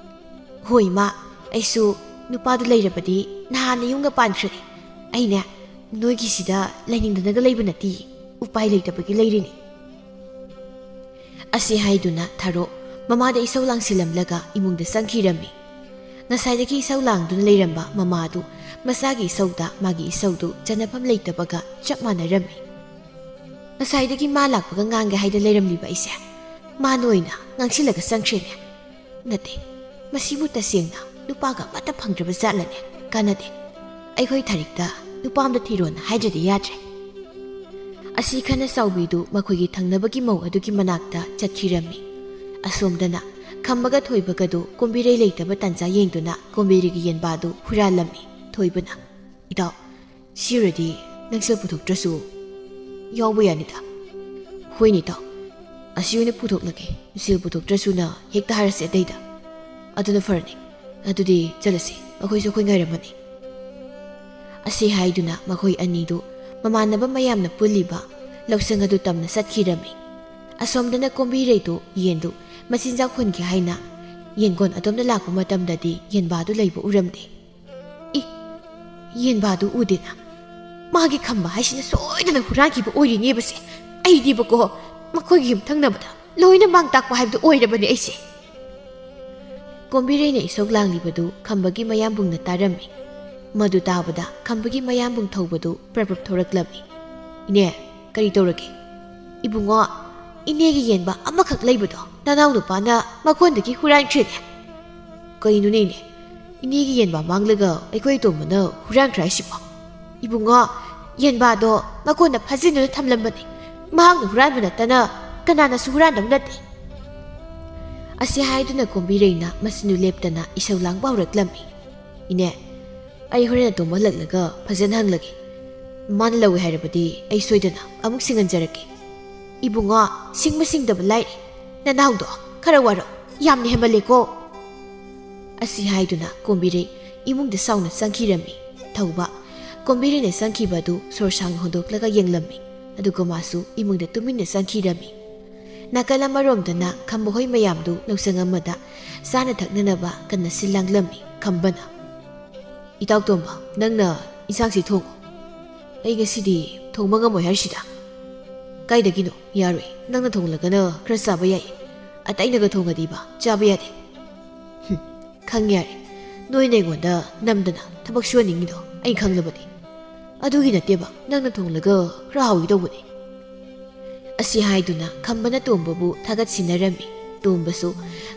"ꯍꯣꯏ ꯏꯃꯥ, ꯑꯩꯁꯨ ꯅꯨꯄꯥꯗꯨ ꯂꯩꯔꯕꯗꯤ ꯅꯍꯥꯟꯅ ꯌꯨꯝꯒ ꯄꯥꯟꯈ꯭ꯔꯅꯤ꯫ ꯑꯩꯅꯦ ꯅꯣꯏꯒꯤꯁꯤꯗ ꯂꯩꯅꯤꯡꯗꯅꯒ ꯂꯩꯕ ꯅꯠꯇꯦ, ꯎꯄꯥꯏ ꯂꯩꯇꯕꯒꯤ ꯂꯩꯔꯤꯅꯤ꯫" ꯑꯁꯤ ꯍꯥꯏꯗꯨꯅ ꯊꯔꯣ ꯃꯃꯥꯗ ꯏꯁꯧ ꯂꯥꯡꯁꯤꯜꯂꯝꯂꯒ ꯏꯃꯨꯡꯗ ꯆꯪꯈꯤꯔꯝꯃꯤ꯫ ꯉꯁꯥꯏꯗꯒꯤ ꯏꯁꯧ ꯂꯥꯡꯗꯨꯅ ꯂꯩꯔꯝꯕ ꯃꯃꯥꯗꯨ ꯃꯆꯥꯒꯤ ꯏꯁꯧꯗ ꯃꯥꯒꯤ ꯏꯁꯧꯗꯨ ꯆꯟꯅꯐꯝ ꯂꯩꯇꯕꯒ ꯆꯞ ꯃꯥꯟꯅꯔꯝꯃꯤ꯫ "ꯉꯁꯥꯏꯗꯒꯤ ꯃꯥ ꯂꯥꯛꯄꯒ ꯉꯥꯡꯒꯦ ꯍꯥꯏꯗ ꯂꯩꯔꯝꯂꯤꯕ ꯑꯩꯁꯦ ꯃꯥꯅ ꯑꯣꯏꯅ ꯉꯥꯡꯁꯤꯜꯂꯒ ꯆꯪꯈ꯭ꯔꯦꯅꯦ꯫ ꯅꯠꯇꯦ, ꯃꯁꯤꯕꯨ ꯇꯁꯦꯡꯅ ꯅꯨꯄꯥꯒ ꯑꯃꯠꯇ ꯐꯪꯗ꯭ꯔꯕ ꯖꯥꯠꯂꯅꯦ? ꯀꯥꯟꯅꯗꯦ, ꯑꯩꯈꯣꯏ ꯊꯥꯔꯤꯛꯇ ꯅꯨꯄꯥ ꯑꯃꯗ ꯊꯤꯔꯣꯅ ꯍꯥꯏꯗ꯭ꯔꯗꯤ ꯌꯥꯗ꯭ꯔꯦ꯫" ꯑꯁꯤ ꯈꯟꯅ ꯆꯥꯎꯕꯤꯗꯨ ꯃꯈꯣꯏꯒꯤ ꯊꯪꯅꯕꯒꯤ ꯃꯧ ꯑꯗꯨꯒꯤ ꯃꯅꯥꯛꯇ ꯆꯠꯈꯤꯔꯝꯃꯤ꯫ ꯑꯁꯣꯝꯗꯅ ꯈꯝꯕꯒ ꯊꯣꯏꯕꯒꯗꯨ ꯀꯣꯝꯕꯤꯔꯩ ꯂꯩꯇꯕ ꯇꯥꯟꯖꯥ ꯌꯦꯡꯗꯨꯅ ꯀꯣꯝꯕꯤꯔꯩꯒꯤ ꯌꯦꯟꯕꯥꯗꯨ ꯍꯨꯔꯥꯜꯂꯝꯃꯤ꯫ ꯊꯣꯏꯕꯅ, "ꯏꯇꯥꯎ, ꯁꯤ ꯑꯣꯏꯔꯗꯤ ꯅꯪ ꯁꯦꯜ ꯄꯨꯊꯣꯛꯇ꯭ꯔꯁꯨ ꯌꯥꯎꯕ ꯌꯥꯅꯤꯗ꯫" "ꯍꯣꯏꯅꯦ ꯏꯇꯥꯎ, ꯑꯁꯤ ꯑꯣꯏꯅ ꯄꯨꯊꯣꯛꯂꯒꯦ, ꯁꯦꯜ ꯄꯨꯊꯣꯛꯇ꯭ꯔꯁꯨꯅ ꯍꯦꯛꯇ ꯍꯥꯏꯔꯁꯦ ꯑꯇꯩꯗ꯫ ꯑꯗꯨꯅ ꯐꯔꯅꯤ꯫ ꯑꯗꯨꯗꯤ ꯆꯠꯂꯁꯤ, ꯃꯈꯣꯏꯁꯨ ꯑꯩꯈꯣꯏ ꯉꯥꯏꯔꯝꯃꯅꯤ꯫" ꯑꯁꯤ ꯍꯥꯏꯗꯨꯅ ꯃꯈꯣꯏ ꯑꯅꯤꯗꯨ ꯃꯃꯥꯟꯅꯕ ꯃꯌꯥꯝꯅ ꯄꯨꯜꯂꯤꯕ ꯂꯧꯁꯪ ꯑꯗꯨ ꯇꯝꯅ ꯆꯠꯈꯤꯔꯝꯃꯤ꯫ ꯑꯁꯣꯝꯗꯅ ꯀꯣꯝꯕꯤꯔꯩꯗꯨ ꯌꯦꯟꯗꯨ ꯃꯆꯤꯟꯖꯥꯛ ꯍꯨꯟꯒꯦ ꯍꯥꯏꯅ ꯌꯦꯟꯒꯣꯟ ꯑꯗꯣꯝꯗ ꯂꯥꯛꯄ ꯃꯇꯝꯗꯗꯤ ꯌꯦꯟꯕꯥꯗꯨ ꯂꯩꯕ ꯎꯔꯝꯗꯦ꯫ "ꯏ, ꯌꯦꯟꯕꯥꯗꯨ ꯎꯗꯦꯅ꯫ ꯃꯥꯒꯤ ꯈꯝꯕ ꯍꯥꯏꯁꯤꯅ ꯁꯣꯏꯗꯅ ꯍꯨꯔꯥꯟꯈꯤꯕ ꯑꯣꯏꯔꯤꯅꯦꯕꯁꯦ꯫ ꯑꯩꯗꯤꯕꯀꯣ, ꯃꯈꯣꯏꯒꯤ ꯌꯨꯝꯊꯪꯅꯕꯗ ꯂꯣꯏꯅ ꯃꯥꯡ ꯇꯥꯛꯄ ꯍꯥꯏꯕꯗꯨ ꯑꯣꯏꯔꯕꯅꯤ ꯑꯩꯁꯦ꯫ ꯀꯣꯝꯕꯤꯔꯩꯅ ꯏꯁꯧ ꯂꯥꯡꯂꯤꯕꯗꯨ ꯈꯝꯕꯒꯤ ꯃꯌꯥꯝꯕꯨꯡꯅ ꯇꯥꯔꯝꯃꯤ꯫ ꯃꯗꯨ ꯇꯥꯕꯗ ꯈꯝꯕꯒꯤ ꯃꯌꯥꯝꯕꯨꯡ ꯊꯧꯕꯗꯨ ꯄ꯭ꯔꯞ ꯄ꯭ꯔꯞ ꯊꯧꯔꯛꯂꯝꯃꯤ꯫ "ꯏꯅꯦ, ꯀꯔꯤ ꯇꯧꯔꯒꯦ?" "ꯏꯕꯨꯡꯉꯣ, ꯏꯅꯦꯒꯤ ꯌꯦꯟꯕ ꯑꯃꯈꯛ ꯂꯩꯕꯗꯣ ꯅꯅꯥꯎ ꯅꯨꯄꯥꯅ ꯃꯀꯣꯟꯗꯒꯤ ꯍꯨꯔꯥꯟꯈ꯭ꯔꯦꯅꯦ꯫" "ꯀꯩꯅꯣꯅꯦ ꯏꯅꯦ? ꯏꯅꯦꯒꯤ ꯌꯦꯟꯕ ꯃꯥꯡꯂꯒ ꯑꯩꯈꯣꯏ ꯑꯇꯣꯝꯕꯅ ꯍꯨꯔꯥꯟꯈ꯭ꯔꯦ ꯍꯥꯏꯁꯤꯕꯣ?" "ꯏꯕꯨꯡꯉꯣ, ꯌꯦꯟꯕꯥꯗꯣ ꯃꯀꯣꯟꯗ ꯐꯥꯖꯤꯟꯗꯨꯅ ꯊꯝꯂꯝꯕꯅꯤ꯫ ꯃꯍꯥꯛꯅ ꯍꯨꯔꯥꯟꯕ ꯅꯠꯇꯅ ꯀꯅꯥꯅꯁꯨ ꯍꯨꯔꯥꯟꯗꯧ ꯅꯠꯇꯦ꯫" ꯑꯁꯤ ꯍꯥꯏꯗꯨꯅ ꯀꯣꯝꯕꯤꯔꯩꯅ ꯃꯆꯤꯟꯗꯨ ꯂꯦꯞꯇꯅ ꯏꯁꯧ ꯂꯥꯡꯕ ꯍꯧꯔꯛꯂꯝꯃꯤ꯫ "ꯏꯅꯦ, ꯑꯩ ꯍꯣꯔꯦꯟ ꯑꯇꯣꯝꯕ ꯍꯜꯂꯛꯂꯒ ꯐꯖꯅ ꯍꯪꯂꯒꯦ꯫ ꯃꯥꯅ ꯂꯧꯏ ꯍꯥꯏꯔꯕꯗꯤ ꯑꯩ ꯁꯣꯏꯗꯅ ꯑꯃꯨꯛ ꯁꯤꯡꯍꯟꯖꯔꯛꯀꯦ꯫" "ꯏꯕꯨꯡꯉꯣ, ꯁꯤꯡꯕ ꯁꯤꯡꯗꯕ ꯂꯥꯏꯔꯤ꯫ ꯅꯅꯥꯎꯗꯣ ꯈꯔ ꯋꯥꯔꯣ, ꯌꯥꯝꯅ ꯍꯦꯟꯃꯜꯂꯦꯀꯣ꯫" ꯑꯁꯤ ꯍꯥꯏꯗꯨꯅ ꯀꯣꯝꯕꯤꯔꯩ ꯏꯃꯨꯡꯗ ꯁꯥꯎꯅ ꯆꯪꯈꯤꯔꯝꯃꯤ꯫ ꯊꯧꯕ ꯀꯣꯝꯕꯤꯔꯩꯅ ꯆꯪꯈꯤꯕ ꯑꯗꯨ ꯁꯣꯔ ꯁꯥꯡꯅ ꯍꯣꯟꯗꯣꯛꯂꯒ ꯌꯦꯡꯂꯝꯃꯤ꯫ ꯑꯗꯨꯒ ꯃꯥꯁꯨ ꯏꯃꯨꯡꯗ ꯇꯨꯃꯤꯟꯅ ꯆꯪꯈꯤꯔꯝꯃꯤ꯫ ꯅꯥꯀꯜ ꯑꯃꯔꯣꯝꯗꯅ ꯈꯝꯕ ꯍꯣꯏ ꯃꯌꯥꯝꯗꯨ ꯂꯧꯁꯪ ꯑꯃꯗ ꯆꯥꯅ ꯊꯛꯅꯅꯕ ꯀꯟꯅ ꯁꯤꯜ ꯂꯥꯡꯂꯝꯃꯤ꯫ ꯈꯝꯕꯅ, "ꯏꯇꯥꯎ ꯇꯣꯝꯕ, ꯅꯪꯅ ꯏꯟꯁꯥꯡꯁꯤ ꯊꯣꯡꯉꯨ꯫ ꯑꯩ ꯉꯁꯤꯗꯤ ꯊꯣꯡꯕ ꯉꯝꯃꯣꯏ ꯍꯥꯏꯔꯤꯁꯤꯗ꯫" "ꯀꯥꯏꯗꯒꯤꯅꯣ? ꯌꯥꯔꯣꯏ꯫ ꯅꯪꯅ ꯊꯣꯡꯂꯒꯅ ꯈꯔ ꯆꯥꯕ ꯌꯥꯏ꯫ ꯑꯇꯩꯅꯒ ꯊꯣꯡꯉꯗꯤꯕ ꯆꯥꯕ ꯌꯥꯗꯦ꯫" "ꯍꯨꯝ, ꯈꯪꯉꯦ ꯌꯥꯔꯦ꯫ ꯅꯣꯏꯅ ꯑꯩꯉꯣꯟꯗ ꯅꯝꯗꯅ ꯊꯕꯛ ꯁꯨꯍꯟꯅꯤꯡꯉꯤꯗꯣ ꯑꯩ ꯈꯪꯂꯕꯅꯤ꯫ ꯑꯗꯨꯒꯤ ꯅꯠꯇꯦꯕ, ꯅꯪꯅ ꯊꯣꯡꯂꯒ ꯈꯔ ꯍꯥꯎꯏ ꯇꯧꯕꯅꯤ꯫" ꯑꯁꯤ ꯍꯥꯏꯗꯨꯅ ꯈꯝꯕꯅ ꯇꯣꯝꯕꯕꯨ ꯊꯥꯒꯠ ꯁꯤꯟꯅꯔꯝꯃꯤ꯫ ꯇꯣꯝꯕꯁꯨ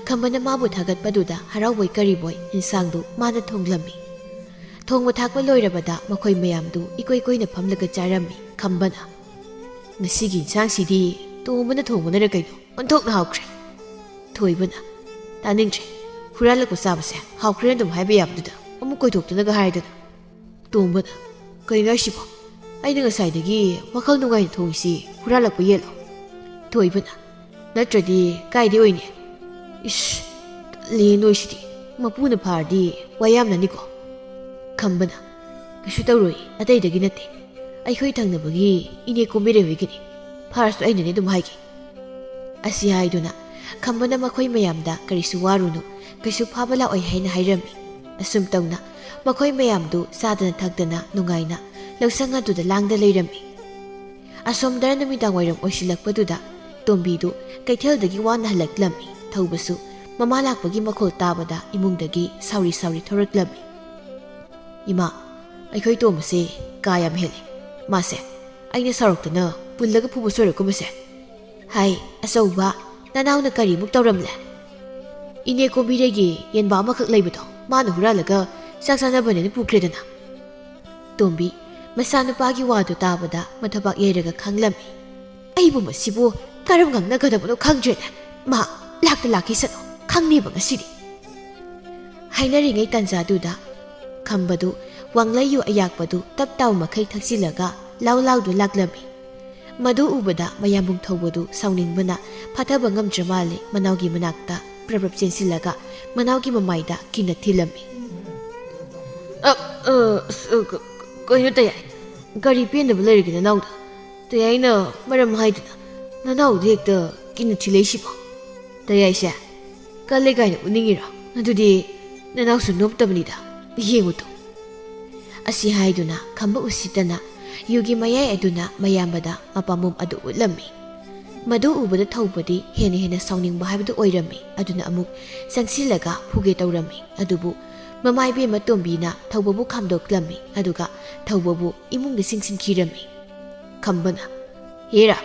ꯈꯝꯕꯅ ꯃꯥꯕꯨ ꯊꯥꯒꯠꯄꯗꯨꯗ ꯍꯔꯥꯎꯕꯣꯏ ꯀꯔꯤꯕꯣꯏ ꯏꯟꯁꯥꯡꯗꯨ ꯃꯥꯅ ꯊꯣꯡꯂꯝꯃꯤ꯫ ꯊꯣꯡꯕ ꯊꯥꯛꯄ ꯂꯣꯏꯔꯕꯗ ꯃꯈꯣꯏ ꯃꯌꯥꯝꯗꯨ ꯏꯀꯣꯏ ꯀꯣꯏꯅ ꯐꯝꯂꯒ ꯆꯥꯔꯝꯃꯤ꯫ ꯈꯝꯕꯅ, "ꯉꯁꯤꯒꯤ ꯏꯟꯁꯥꯡꯁꯤꯗꯤ ꯇꯣꯝꯕꯅ ꯊꯣꯡꯕꯅꯔ ꯀꯩꯅꯣ ꯑꯣꯟꯊꯣꯛꯅ ꯍꯥꯎꯈ꯭ꯔꯦ꯫" ꯊꯣꯏꯕꯅ, "ꯇꯥꯅꯤꯡꯗ꯭ꯔꯦ꯫ ꯍꯨꯔꯥꯜꯂꯛꯄ ꯆꯥꯕꯁꯦ ꯍꯥꯎꯈ꯭ꯔꯦꯅ ꯑꯗꯨꯝ ꯍꯥꯏꯕ ꯌꯥꯕꯗꯨꯗ ꯑꯃꯨꯛ ꯀꯣꯏꯊꯣꯛꯇꯅꯒ ꯍꯥꯏꯗꯅ꯫" ꯇꯣꯝꯕꯅ, "ꯀꯩꯅꯣ ꯍꯥꯏꯁꯤꯕꯣ? ꯑꯩꯅ ꯉꯁꯥꯏꯗꯒꯤ ꯋꯥꯈꯜ ꯅꯨꯡꯉꯥꯏꯅ ꯊꯣꯡꯉꯤꯁꯤ ꯍꯨꯔꯥꯜꯂꯛꯄ ꯌꯦꯜꯂꯣ?" ꯊꯣꯏꯕꯅ, "ꯅꯠꯇ꯭ꯔꯗꯤ ꯀꯥꯏꯗꯩ ꯑꯣꯏꯅꯤ? ꯏꯁ, ꯇꯜꯂꯤ ꯅꯣꯏꯁꯤꯗꯤ꯫ ꯃꯄꯨꯅ ꯐꯥꯔꯗꯤ ꯋꯥ ꯌꯥꯝꯅꯅꯤꯀꯣ꯫" ꯈꯝꯕꯅ, "ꯀꯩꯁꯨ ꯇꯧꯔꯣꯏ, ꯑꯇꯩꯗꯒꯤ ꯅꯠꯇꯦ꯫ ꯑꯩꯈꯣꯏ ꯊꯪꯅꯕꯒꯤ ꯏꯅꯦ ꯀꯣꯝꯕꯤꯔꯩ ꯍꯣꯏꯒꯤꯅꯤ꯫ ꯐꯥꯔꯁꯨ ꯑꯩꯅꯅꯦ ꯑꯗꯨꯝ ꯍꯥꯏꯒꯦ꯫" ꯑꯁꯤ ꯍꯥꯏꯗꯨꯅ ꯈꯝꯕꯅ ꯃꯈꯣꯏ ꯃꯌꯥꯝꯗ "ꯀꯔꯤꯁꯨ ꯋꯥꯔꯨꯅꯨ, ꯀꯩꯁꯨ ꯐꯥꯕ ꯂꯥꯛꯑꯣꯏ" ꯍꯥꯏꯅ ꯍꯥꯏꯔꯝꯃꯤ꯫ ꯑꯁꯨꯝ ꯇꯧꯅ ꯃꯈꯣꯏ ꯃꯌꯥꯝꯗꯨ ꯆꯥꯗꯅ ꯊꯛꯇꯅ ꯅꯨꯡꯉꯥꯏꯅ ꯂꯧꯁꯪ ꯑꯗꯨꯗ ꯂꯥꯡꯗ ꯂꯩꯔꯝꯃꯤ꯫ ꯑꯁꯣꯝꯗ ꯅꯨꯃꯤꯗꯥꯡ ꯋꯥꯏꯔꯝ ꯑꯣꯏꯁꯤꯜꯂꯛꯄꯗꯨꯗ ꯇꯣꯝꯕꯤꯗꯨ ꯀꯩꯊꯦꯜꯗꯒꯤ ꯋꯥꯅ ꯍꯜꯂꯛꯂꯝꯃꯤ꯫ ꯊꯧꯕꯁꯨ ꯃꯃꯥ ꯂꯥꯛꯄꯒꯤ ꯃꯈꯣꯜ ꯇꯥꯕꯗ ꯏꯃꯨꯡꯗꯒꯤ ꯁꯥꯎꯔꯤ ꯁꯥꯎꯔꯤ ꯊꯣꯔꯛꯂꯝꯃꯤ꯫ "ꯏꯃꯥ, ꯑꯩꯈꯣꯏ ꯇꯣꯝꯕꯁꯦ ꯀꯥ ꯌꯥꯝ ꯍꯦꯜꯂꯤ꯫ ꯃꯥꯁꯦ ꯑꯩꯅ ꯁꯥꯎꯔꯛꯇꯅ ꯄꯨꯜꯂꯒ ꯐꯨꯕ ꯁꯣꯏꯔꯛꯀꯨꯝꯕꯁꯦ꯫ ꯍꯥꯏ, ꯑꯆꯧꯕ, ꯅꯅꯥꯎꯅ ꯀꯔꯤꯃꯨꯛ ꯇꯧꯔꯝꯂꯦ? ꯏꯅꯦ ꯀꯣꯝꯕꯤꯔꯩꯒꯤ ꯌꯦꯟꯕꯥ ꯑꯃꯈꯛ ꯂꯩꯕꯗꯣ ꯃꯥꯅ ꯍꯨꯔꯥꯜꯂꯒ ꯆꯥꯛ ꯆꯥꯅꯕꯅꯦꯅ ꯄꯨꯈ꯭ꯔꯦꯗꯅ?" ꯇꯣꯝꯕꯤ ꯃꯆꯥꯅꯨꯄꯥꯒꯤ ꯋꯥꯗꯨ ꯇꯥꯕꯗ ꯃꯊꯕꯥꯛ ꯌꯩꯔꯒ ꯈꯥꯡꯂꯝꯃꯤ꯫ "ꯑꯩꯕꯨ ꯃꯁꯤꯕꯨ ꯀꯔꯝ ꯉꯥꯡꯅꯒꯗꯕꯅꯣ ꯈꯪꯗ꯭ꯔꯦꯅꯦ꯫ ꯃꯥ ꯂꯥꯛꯇ ꯂꯥꯛꯈꯤꯁꯅꯨ, ꯈꯪꯅꯤꯕ ꯉꯁꯤꯗꯤ꯫" ꯍꯥꯏꯅꯔꯤꯉꯩ ꯇꯥꯟꯖꯥꯗꯨꯗ ꯈꯝꯕꯗꯨ ꯋꯥꯡꯂꯩꯌꯨ ꯑꯌꯥꯛꯄꯗꯨ ꯇꯞ ꯇꯥꯎ ꯃꯈꯩ ꯊꯛꯆꯤꯜꯂꯒ ꯂꯥꯎ ꯂꯥꯎꯗꯨ ꯂꯥꯛꯂꯝꯃꯤ꯫ ꯃꯗꯨ ꯎꯕꯗ ꯃꯌꯥꯝꯕꯨꯡ ꯊꯧꯕꯗꯨ ꯁꯥꯎꯅꯤꯡꯕꯅ ꯐꯥꯊꯕ ꯉꯝꯗ꯭ꯔ ꯃꯥꯜꯂꯦ꯫ ꯃꯅꯥꯎꯒꯤ ꯃꯅꯥꯛꯇ ꯄ꯭ꯔꯞ ꯄ꯭ꯔꯞ ꯆꯦꯟꯁꯤꯜꯂꯒ ꯃꯅꯥꯎꯒꯤ ꯃꯃꯥꯏꯗ ꯀꯤꯅ ꯊꯤꯜꯂꯝꯃꯤ꯫ "ꯑ, ꯑ, ꯑꯁ, ꯑ, ꯀ-, ꯀ-, ꯀꯩꯅꯣ ꯇꯌꯥꯏ? ꯀꯔꯤ ꯄꯦꯟꯗꯕ ꯂꯩꯔꯒꯦ ꯅꯅꯥꯎꯗ? ꯇꯌꯥꯏꯅ ꯃꯔꯝ ꯍꯥꯏꯗꯅ ꯅꯅꯥꯎꯗ ꯍꯦꯛꯇ ꯀꯤꯅ ꯊꯤꯜꯂꯛꯏꯁꯤꯕꯣ? ꯇꯌꯥꯏꯁꯦ ꯀꯜꯂꯦ ꯀꯥꯏꯅ ꯎꯠꯅꯤꯡꯉꯤꯔꯣ? ꯑꯗꯨꯗꯤ ꯅꯅꯥꯎꯁꯨ ꯅꯣꯞꯇꯕꯅꯤꯗ, ꯌꯦꯡꯉꯨ ꯇꯨ꯫" ꯑꯁꯤ ꯍꯥꯏꯗꯨꯅ ꯈꯝꯕ ꯎꯁꯤꯠꯇꯅ ꯌꯨꯒꯤ ꯃꯌꯥꯏ ꯑꯗꯨꯅ ꯃꯌꯥꯝꯕꯗ ꯃꯄꯥꯝꯕꯣꯝ ꯑꯗꯨ ꯎꯠꯂꯝꯃꯤ꯫ ꯃꯗꯨ ꯎꯕꯗ ꯊꯧꯕꯗꯤ ꯍꯦꯟꯅ ꯍꯦꯟꯅ ꯁꯥꯎꯅꯤꯡꯕ ꯍꯥꯏꯕꯗꯨ ꯑꯣꯏꯔꯝꯃꯤ꯫ ꯑꯗꯨꯅ ꯑꯃꯨꯛ ꯆꯪꯁꯤꯜꯂꯒ ꯐꯨꯒꯦ ꯇꯧꯔꯝꯃꯤ꯫ ꯑꯗꯨꯕꯨ ꯃꯃꯥ ꯏꯕꯦꯝꯃ ꯇꯣꯝꯕꯤꯅ ꯊꯧꯕꯕꯨ ꯈꯥꯝꯗꯣꯛꯂꯝꯃꯤ꯫ ꯑꯗꯨꯒ ꯊꯧꯕꯕꯨ ꯏꯃꯨꯡꯗ ꯆꯤꯡꯁꯤꯟꯈꯤꯔꯝꯃꯤ꯫ ꯈꯝꯕꯅ, "ꯍꯦꯔꯥ,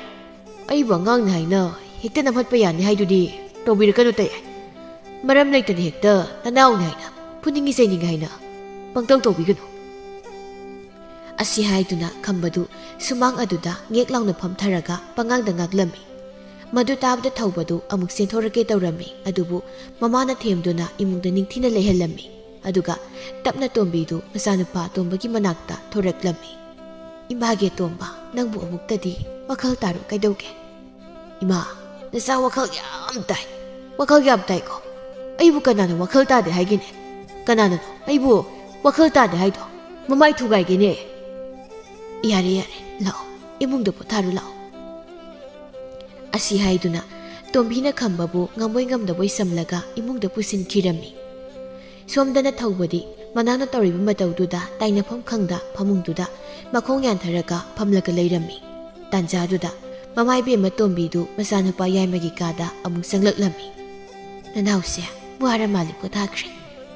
ꯑꯩꯕꯨ ꯑꯉꯥꯡꯅꯤ ꯍꯥꯏꯅ ꯍꯦꯛꯇ ꯅꯝꯍꯠꯄ ꯌꯥꯅꯤ ꯍꯥꯏꯗꯨꯗꯤ ꯇꯧꯕꯤꯔꯛꯀꯅꯨ ꯇꯌꯥꯏ꯫ ꯃꯔꯝ ꯂꯩꯇꯅ ꯍꯦꯛꯇ ꯅꯅꯥꯎꯅꯤ ꯍꯥꯏꯅ ꯐꯨꯅꯤꯡꯉꯤ ꯆꯩꯅꯤꯡꯉꯤ ꯍꯥꯏꯅ ꯄꯪꯇꯧ ꯇꯧꯕꯤꯒꯅꯨ꯫" ꯑꯁꯤ ꯍꯥꯏꯗꯨꯅ ꯈꯝꯕꯗꯨ ꯁꯨꯃꯥꯡ ꯑꯗꯨꯗ ꯉꯦꯛ ꯂꯥꯎꯅ ꯐꯝꯊꯔꯒ ꯄꯉꯥꯡꯗ ꯉꯥꯡꯂꯝꯃꯤ꯫ ꯃꯗꯨ ꯇꯥꯕꯗ ꯊꯧꯕꯗꯨ ꯑꯃꯨꯛ ꯆꯦꯟꯊꯣꯔꯛꯀꯦ ꯇꯧꯔꯝꯃꯤ, ꯑꯗꯨꯕꯨ ꯃꯃꯥꯅ ꯊꯦꯝꯗꯨꯅ ꯏꯃꯨꯡꯗ ꯅꯤꯡꯊꯤꯅ ꯂꯩꯍꯜꯂꯝꯃꯤ꯫ ꯑꯗꯨꯒ ꯇꯞꯅ ꯇꯣꯝꯕꯤꯗꯨ ꯃꯆꯥꯅꯨꯄꯥ ꯑꯇꯣꯝꯕꯒꯤ ꯃꯅꯥꯛꯇ ꯊꯣꯔꯛꯂꯝꯃꯤ꯫ "ꯏꯃꯥꯒꯤ ꯑꯇꯣꯝꯕ, ꯅꯪꯕꯨ ꯑꯃꯨꯛꯇꯗꯤ ꯋꯥꯈꯜ ꯇꯥꯔꯣ ꯀꯩꯗꯧꯒꯦ?" "ꯏꯃꯥ, ꯅꯆꯥ ꯋꯥꯈꯜ ꯌꯥꯝ ꯇꯥꯏ, ꯋꯥꯈꯜ ꯌꯥꯝ ꯇꯥꯏꯀꯣ꯫ ꯑꯩꯕꯨ ꯀꯅꯥꯅ ꯋꯥꯈꯜ ꯇꯥꯗꯦ ꯍꯥꯏꯒꯦꯅꯦ? ꯀꯅꯥꯅꯅꯣ ꯑꯩꯕꯨ ꯋꯥꯈꯜ ꯇꯥꯗꯦ ꯍꯥꯏꯗꯣ? ꯃꯃꯥꯏ ꯊꯨꯒꯥꯏꯒꯦꯅꯦ꯫" "ꯌꯥꯔꯦ, ꯌꯥꯔꯦ, ꯂꯥꯛꯑꯣ, ꯏꯃꯨꯡꯗ ꯄꯣꯊꯥꯔꯨ ꯂꯥꯛꯑꯣ꯫" ꯑꯁꯤ ꯍꯥꯏꯗꯨꯅ ꯇꯣꯝꯕꯤꯅ ꯈꯝꯕꯕꯨ ꯉꯝꯕꯣꯏ ꯉꯝꯗꯕꯣꯏ ꯁꯝꯂꯒ ꯏꯃꯨꯡꯗ ꯄꯨꯁꯤꯟꯈꯤꯔꯝꯃꯤ꯫ ꯁꯣꯝꯗꯅ ꯊꯧꯕꯗꯤ ꯃꯅꯥꯎꯅ ꯇꯧꯔꯤꯕ ꯃꯇꯧꯗꯨꯗ ꯇꯥꯏꯅꯐꯝ ꯈꯪꯗ ꯐꯃꯨꯡꯗꯨꯗ ꯃꯈꯣꯡ ꯌꯥꯟꯊꯔꯒ ꯐꯝꯂꯒ ꯂꯩꯔꯝꯃꯤ꯫ ꯇꯥꯟꯖꯥꯗꯨꯗ ꯃꯃꯥ ꯏꯕꯦꯝꯃ ꯇꯣꯝꯕꯤꯗꯨ ꯃꯆꯥꯅꯨꯄꯥ ꯌꯥꯏꯃꯒꯤ ꯀꯥꯗ ꯑꯃꯨꯛ ꯆꯪꯂꯛꯂꯝꯃꯤ꯫ "ꯅꯅꯥꯎꯁꯦ ꯋꯥꯔ ꯃꯥꯜꯂꯦ, ꯄꯣꯊꯥꯈ꯭ꯔꯦ꯫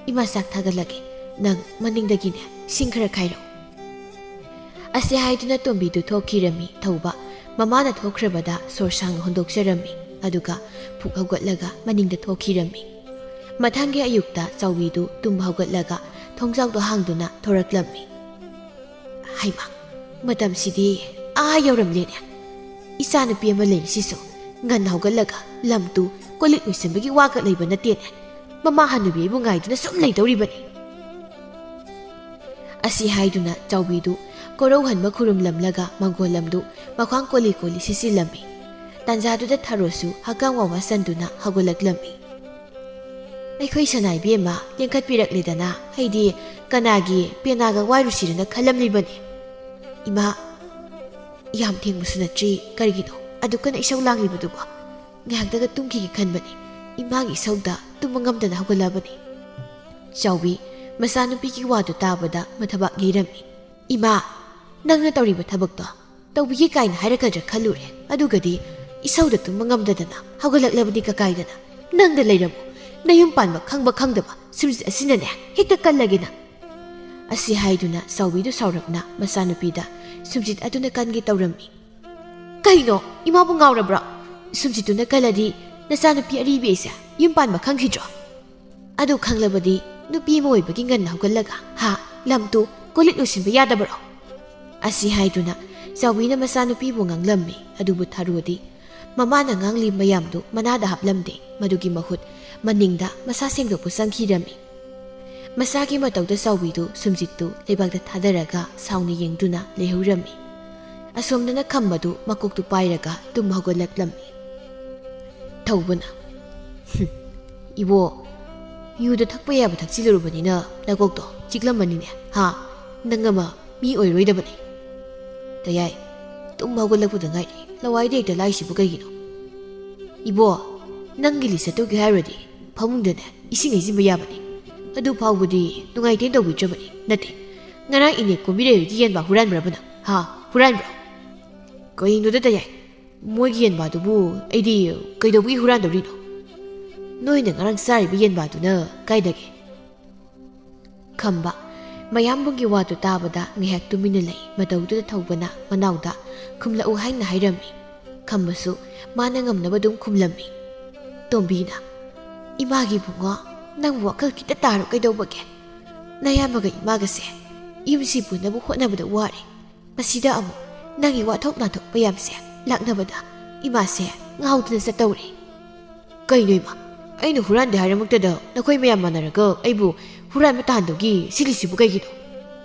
ꯏꯃꯥ ꯆꯥꯛ ꯊꯥꯒꯠꯂꯒꯦ, ꯅꯪ ꯃꯅꯤꯡꯗꯒꯤꯅꯦ ꯏꯁꯤꯡ ꯈꯔ ꯈꯥꯏꯔꯛꯎ" ꯑꯁꯤ ꯍꯥꯏꯗꯨꯅ ꯇꯣꯝꯕꯤꯗꯨ ꯊꯣꯛꯈꯤꯔꯝꯃꯤ꯫ ꯊꯧꯕ ꯃꯃꯥꯅ ꯊꯣꯛꯈ꯭ꯔꯕꯗ ꯁꯣꯔ ꯁꯥꯡꯅ ꯍꯣꯟꯗꯣꯛꯆꯔꯝꯃꯤ, ꯑꯗꯨꯒ ꯐꯨꯛ ꯍꯧꯒꯠꯂꯒ ꯃꯅꯤꯡꯗ ꯊꯣꯛꯈꯤꯔꯝꯃꯤ꯫ ꯃꯊꯪꯒꯤ ꯑꯌꯨꯛꯇ ꯆꯥꯎꯕꯤꯗꯨ ꯇꯨꯝꯕ ꯍꯧꯒꯠꯂꯒ ꯊꯣꯡꯖꯥꯎꯗꯣ ꯍꯥꯡꯗꯨꯅ ꯊꯣꯔꯛꯂꯝꯃꯤ꯫ "ꯍꯩꯃꯥ, ꯃꯇꯝꯁꯤꯗꯤ ꯑꯥ ꯌꯧꯔꯝꯂꯦꯅꯦ꯫ ꯏꯆꯥꯅꯨꯄꯤ ꯑꯃ ꯂꯩꯔꯤꯁꯤꯁꯨ ꯉꯟꯅ ꯍꯧꯒꯠꯂꯒ ꯂꯝ ꯇꯨ ꯀꯣꯜ ꯂꯤꯛ ꯂꯣꯏꯁꯤꯟꯕꯒꯤ ꯋꯥꯒ ꯂꯩꯕ ꯅꯠꯇꯦꯅꯦ꯫ ꯃꯃꯥ ꯍꯅꯨꯕꯤ ꯑꯩꯕꯨ ꯉꯥꯏꯗꯨꯅ ꯁꯨꯝ ꯂꯩꯗꯧꯔꯤꯕꯅꯤ" ꯑꯁꯤ ꯍꯥꯏꯗꯨꯅ ꯆꯥꯎꯕꯤꯗꯨ ꯀꯣꯔꯧꯍꯟꯕ ꯈꯨꯔꯨꯝꯂꯝꯂꯒ ꯃꯪꯒꯣꯜ ꯂꯝꯗꯨ ꯃꯈ꯭ꯋꯥꯡ ꯀꯣꯜꯂꯤ ꯀꯣꯜꯂꯤ ꯁꯤꯠꯆꯤꯜꯂꯝꯃꯤ꯫ ꯇꯥꯟꯖꯥꯗꯨꯗ ꯊꯔꯣꯁꯨ ꯍꯛꯀꯥꯝ ꯋꯥ ꯋꯥ ꯆꯟꯗꯨꯅ ꯍꯧꯒꯠꯂꯛꯂꯝꯃꯤ꯫ "ꯑꯩꯈꯣꯏ ꯁꯅꯥ ꯏꯕꯦꯝꯃ ꯂꯦꯡꯈꯠꯄꯤꯔꯛꯂꯦꯗꯅ, ꯑꯩꯗꯤ ꯀꯅꯥꯒꯤ ꯄꯦꯅꯥꯒ ꯋꯥꯏꯔꯨꯁꯤꯔꯅ ꯈꯜꯂꯝꯂꯤꯕꯅꯤ꯫ ꯏꯃꯥ, ꯌꯥꯝ ꯊꯦꯡꯕꯁꯨ ꯅꯠꯇ꯭ꯔꯤ, ꯀꯔꯤꯒꯤꯅꯣ ꯑꯗꯨꯛ ꯀꯟꯅ ꯏꯁꯧ ꯂꯥꯡꯂꯤꯕꯗꯨꯕꯣ? ꯉꯥꯏꯍꯥꯛꯇꯒ ꯇꯨꯝꯈꯤꯒꯦ ꯈꯟꯕꯅꯤ, ꯏꯃꯥꯒꯤ ꯏꯁꯧꯗ ꯇꯨꯝꯕ ꯉꯝꯗꯅ ꯍꯧꯒꯠꯂꯕꯅꯤ"꯫ ꯆꯥꯎꯕꯤ ꯃꯆꯥꯅꯨꯄꯤꯒꯤ ꯋꯥꯗꯨ ꯇꯥꯕꯗ ꯃꯊꯕꯥꯛ ꯌꯩꯔꯝꯃꯤ꯫ "ꯏꯃꯥ, ꯅꯪꯅ ꯇꯧꯔꯤꯕ ꯊꯕꯛꯇꯣ ꯇꯧꯕꯤꯒꯦ ꯀꯥꯏꯅ ꯍꯥꯏꯔꯛꯀꯗ꯭ꯔꯥ ꯈꯜꯂꯨꯔꯦ, ꯑꯗꯨꯒꯗꯤ ꯏꯁꯧꯗ ꯇꯨꯝꯕ ꯉꯝꯗꯗꯅ ꯍꯧꯒꯠꯂꯛꯂꯕꯗꯤ ꯀꯀꯥꯏꯗꯅ꯫ ꯅꯪꯗ ꯂꯩꯔꯝꯃꯨ, ꯅꯌꯨꯝ ꯄꯥꯟꯕ ꯈꯪꯕ ꯈꯪꯗꯕ ꯁꯨꯝꯖꯤꯠ ꯑꯁꯤꯅꯅꯦ ꯍꯦꯛꯇ ꯀꯜꯂꯒꯦ ꯅꯪ"꯫ ꯑꯁꯤ ꯍꯥꯏꯗꯨꯅ ꯆꯥꯎꯕꯤꯗꯨ ꯁꯥꯎꯔꯞꯅ ꯃꯆꯥꯅꯨꯄꯤꯗ ꯁꯨꯝꯖꯤꯠ ꯑꯗꯨꯅ ꯀꯟꯒꯦ ꯇꯧꯔꯝꯃꯤ꯫ "ꯀꯩꯅꯣ, ꯏꯃꯥꯕꯨ ꯉꯥꯎꯔꯕ꯭ꯔꯣ? ꯁꯨꯝꯖꯤꯠꯇꯨꯅ ꯀꯜꯂꯗꯤ ꯅꯆꯥꯅꯨꯄꯤ ꯑꯔꯤꯕꯤ ꯑꯩꯁꯦ ꯌꯨꯝ ꯄꯥꯟꯕ ꯈꯪꯈꯤꯗ꯭ꯔꯣ? ꯑꯗꯨ ꯈꯪꯂꯕꯗꯤ ꯅꯨꯄꯤ ꯑꯃ ꯑꯣꯏꯕꯒꯤ ꯉꯟꯅ ꯍꯧꯒꯠꯂꯒ, ꯍꯥ, ꯂꯝ ꯇꯨ ꯀꯣꯜ ꯂꯤꯛ ꯂꯣꯏꯁꯤꯟꯕ ꯌꯥꯗꯕ꯭ꯔꯣ?" ꯑꯁꯤ ꯍꯥꯏꯗꯨꯅ ꯆꯥꯎꯕꯤꯅ ꯃꯆꯥꯅꯨꯄꯤꯕꯨ ꯉꯥꯡꯂꯝꯃꯤ꯫ ꯑꯗꯨꯕꯨ ꯊꯔꯣꯗꯤ ꯃꯃꯥꯅ ꯉꯥꯡꯂꯤ ꯃꯌꯥꯝꯗꯨ ꯃꯅꯥꯗ ꯍꯥꯞꯂꯝꯗꯦ꯫ ꯃꯗꯨꯒꯤ ꯃꯍꯨꯠ ꯃꯅꯤꯡꯗ ꯃꯁꯥ ꯁꯦꯡꯗꯣꯛꯄ ꯆꯪꯈꯤꯔꯝꯃꯤ꯫ ꯃꯁꯥꯒꯤ ꯃꯇꯧꯗ ꯆꯥꯎꯕꯤꯗꯨ ꯁꯨꯝꯖꯤꯠꯇꯨ ꯂꯩꯕꯥꯛꯇ ꯊꯥꯗꯔꯒ ꯁꯥꯎꯅ ꯌꯦꯡꯗꯨꯅ ꯂꯩꯍꯧꯔꯝꯃꯤ꯫ ꯑꯁꯣꯝꯗꯅ ꯈꯝꯕꯗꯨ ꯃꯀꯣꯛꯇꯨ ꯄꯥꯏꯔꯒ ꯇꯨꯝ ꯍꯧꯒꯠꯂꯛꯂꯝꯃꯤ꯫ ꯊꯧꯕꯅ, "ꯍꯨꯝ, ꯏꯕꯣ, ꯌꯨꯗ ꯊꯛꯄ ꯌꯥꯕ ꯊꯛꯆꯤꯜꯂꯨꯔꯕꯅꯤꯅ ꯅꯀꯣꯛꯇꯣ ꯆꯤꯛꯂꯝꯃꯅꯤꯅꯦ, ꯍꯥ? ꯅꯪ ꯑꯃ ꯃꯤ ꯑꯣꯏꯔꯣꯏꯗꯕꯅꯤ"꯫ ꯇꯌꯥꯏ, ꯇꯨꯝ ꯍꯧꯒꯠꯂꯛꯄꯗ ꯉꯥꯏꯔꯤ, ꯂꯋꯥꯏꯗ ꯍꯦꯛꯇ ꯂꯥꯛꯏꯁꯤꯕꯨ ꯀꯩꯒꯤꯅꯣ? "ꯏꯕꯣ, ꯅꯪꯒꯤ ꯂꯤꯆꯠ ꯇꯧꯒꯦ ꯍꯥꯏꯔꯨꯔꯗꯤ ꯐꯃꯨꯡꯗꯅꯦ ꯏꯁꯤꯡ ꯍꯩꯖꯤꯟꯕ ꯌꯥꯕꯅꯤ꯫ ꯑꯗꯨ ꯐꯥꯎꯕꯗꯤ ꯅꯨꯡꯉꯥꯏꯇꯦꯅ ꯇꯧꯕꯤꯗ꯭ꯔꯕꯅꯤ, ꯅꯠꯇꯦ꯫ ꯉꯔꯥꯡ ꯏꯅꯦ ꯀꯣꯝꯕꯤꯔꯩ ꯍꯣꯏꯒꯤ ꯌꯦꯟꯕꯥ ꯍꯨꯔꯥꯟꯕ꯭ꯔꯕ ꯅꯪ? ꯍꯥ? ꯍꯨꯔꯥꯟꯕ꯭ꯔꯣ?" "ꯀꯩꯅꯣꯗ ꯇꯌꯥꯏ, ꯃꯣꯏꯒꯤ ꯌꯦꯟꯕꯥꯗꯨꯕꯨ ꯑꯩꯗꯤ ꯀꯩꯗꯧꯕꯒꯤ ꯍꯨꯔꯥꯟꯗꯧꯔꯤꯅꯣ? ꯅꯣꯏꯅ ꯉꯔꯥꯡ ꯆꯥꯔꯤꯕ ꯌꯦꯟꯕꯥꯗꯨꯅ ꯀꯥꯏꯗꯒꯤ? ꯈꯝꯕ, ꯃꯌꯥꯝꯕꯨꯡꯒꯤ ꯋꯥꯗꯨ ꯇꯥꯕꯗ ꯉꯥꯏꯍꯥꯛ ꯇꯨꯃꯤꯟꯅ ꯂꯩ꯫ ꯃꯇꯧꯗꯨꯗ ꯊꯧꯕꯅ ꯃꯅꯥꯎꯗ "ꯈꯨꯝꯂꯛꯎ" ꯍꯥꯏꯅ ꯍꯥꯏꯔꯝꯃꯤ꯫ ꯈꯝꯕꯁꯨ ꯃꯥꯅ ꯉꯝꯅꯕ ꯑꯗꯨꯝ ꯈꯨꯝꯂꯝꯃꯤ꯫ ꯇꯣꯝꯕꯤꯅ, "ꯏꯃꯥꯒꯤ ꯏꯕꯨꯡꯉꯣ, ꯅꯪꯕꯨ ꯋꯥꯈꯜ ꯈꯤꯇ ꯇꯥꯔꯣ ꯀꯩꯗꯧꯕꯒꯦ? ꯅꯌꯥꯝꯕꯒ ꯏꯃꯥꯒꯁꯦ ꯌꯨꯝꯁꯤ ꯄꯨꯅꯕ ꯍꯣꯠꯅꯕꯗ ꯋꯥꯔꯦ꯫ ꯃꯁꯤꯗ ꯑꯃꯨꯛ ꯅꯪꯒꯤ ꯋꯥꯊꯣꯛ ꯅꯥꯊꯣꯛ ꯃꯌꯥꯝꯁꯦ ꯂꯥꯛꯅꯕꯗ ꯏꯃꯥꯁꯦ ꯉꯥꯎꯗꯅ ꯆꯠꯇꯧꯔꯦ꯫" "ꯀꯩꯅꯣ ꯏꯃꯥ, ꯑꯩꯅ ꯍꯨꯔꯥꯟꯗꯦ ꯍꯥꯏꯔꯃꯛꯇꯗ ꯅꯈꯣꯏ ꯃꯌꯥꯝ ꯃꯥꯟꯅꯔꯒ ꯑꯩꯕꯨ ꯍꯨꯔꯥꯟꯕ ꯇꯥꯍꯟꯗꯧꯒꯤ ꯁꯤꯜꯂꯤꯁꯤꯕꯨ ꯀꯩꯒꯤꯅꯣ?"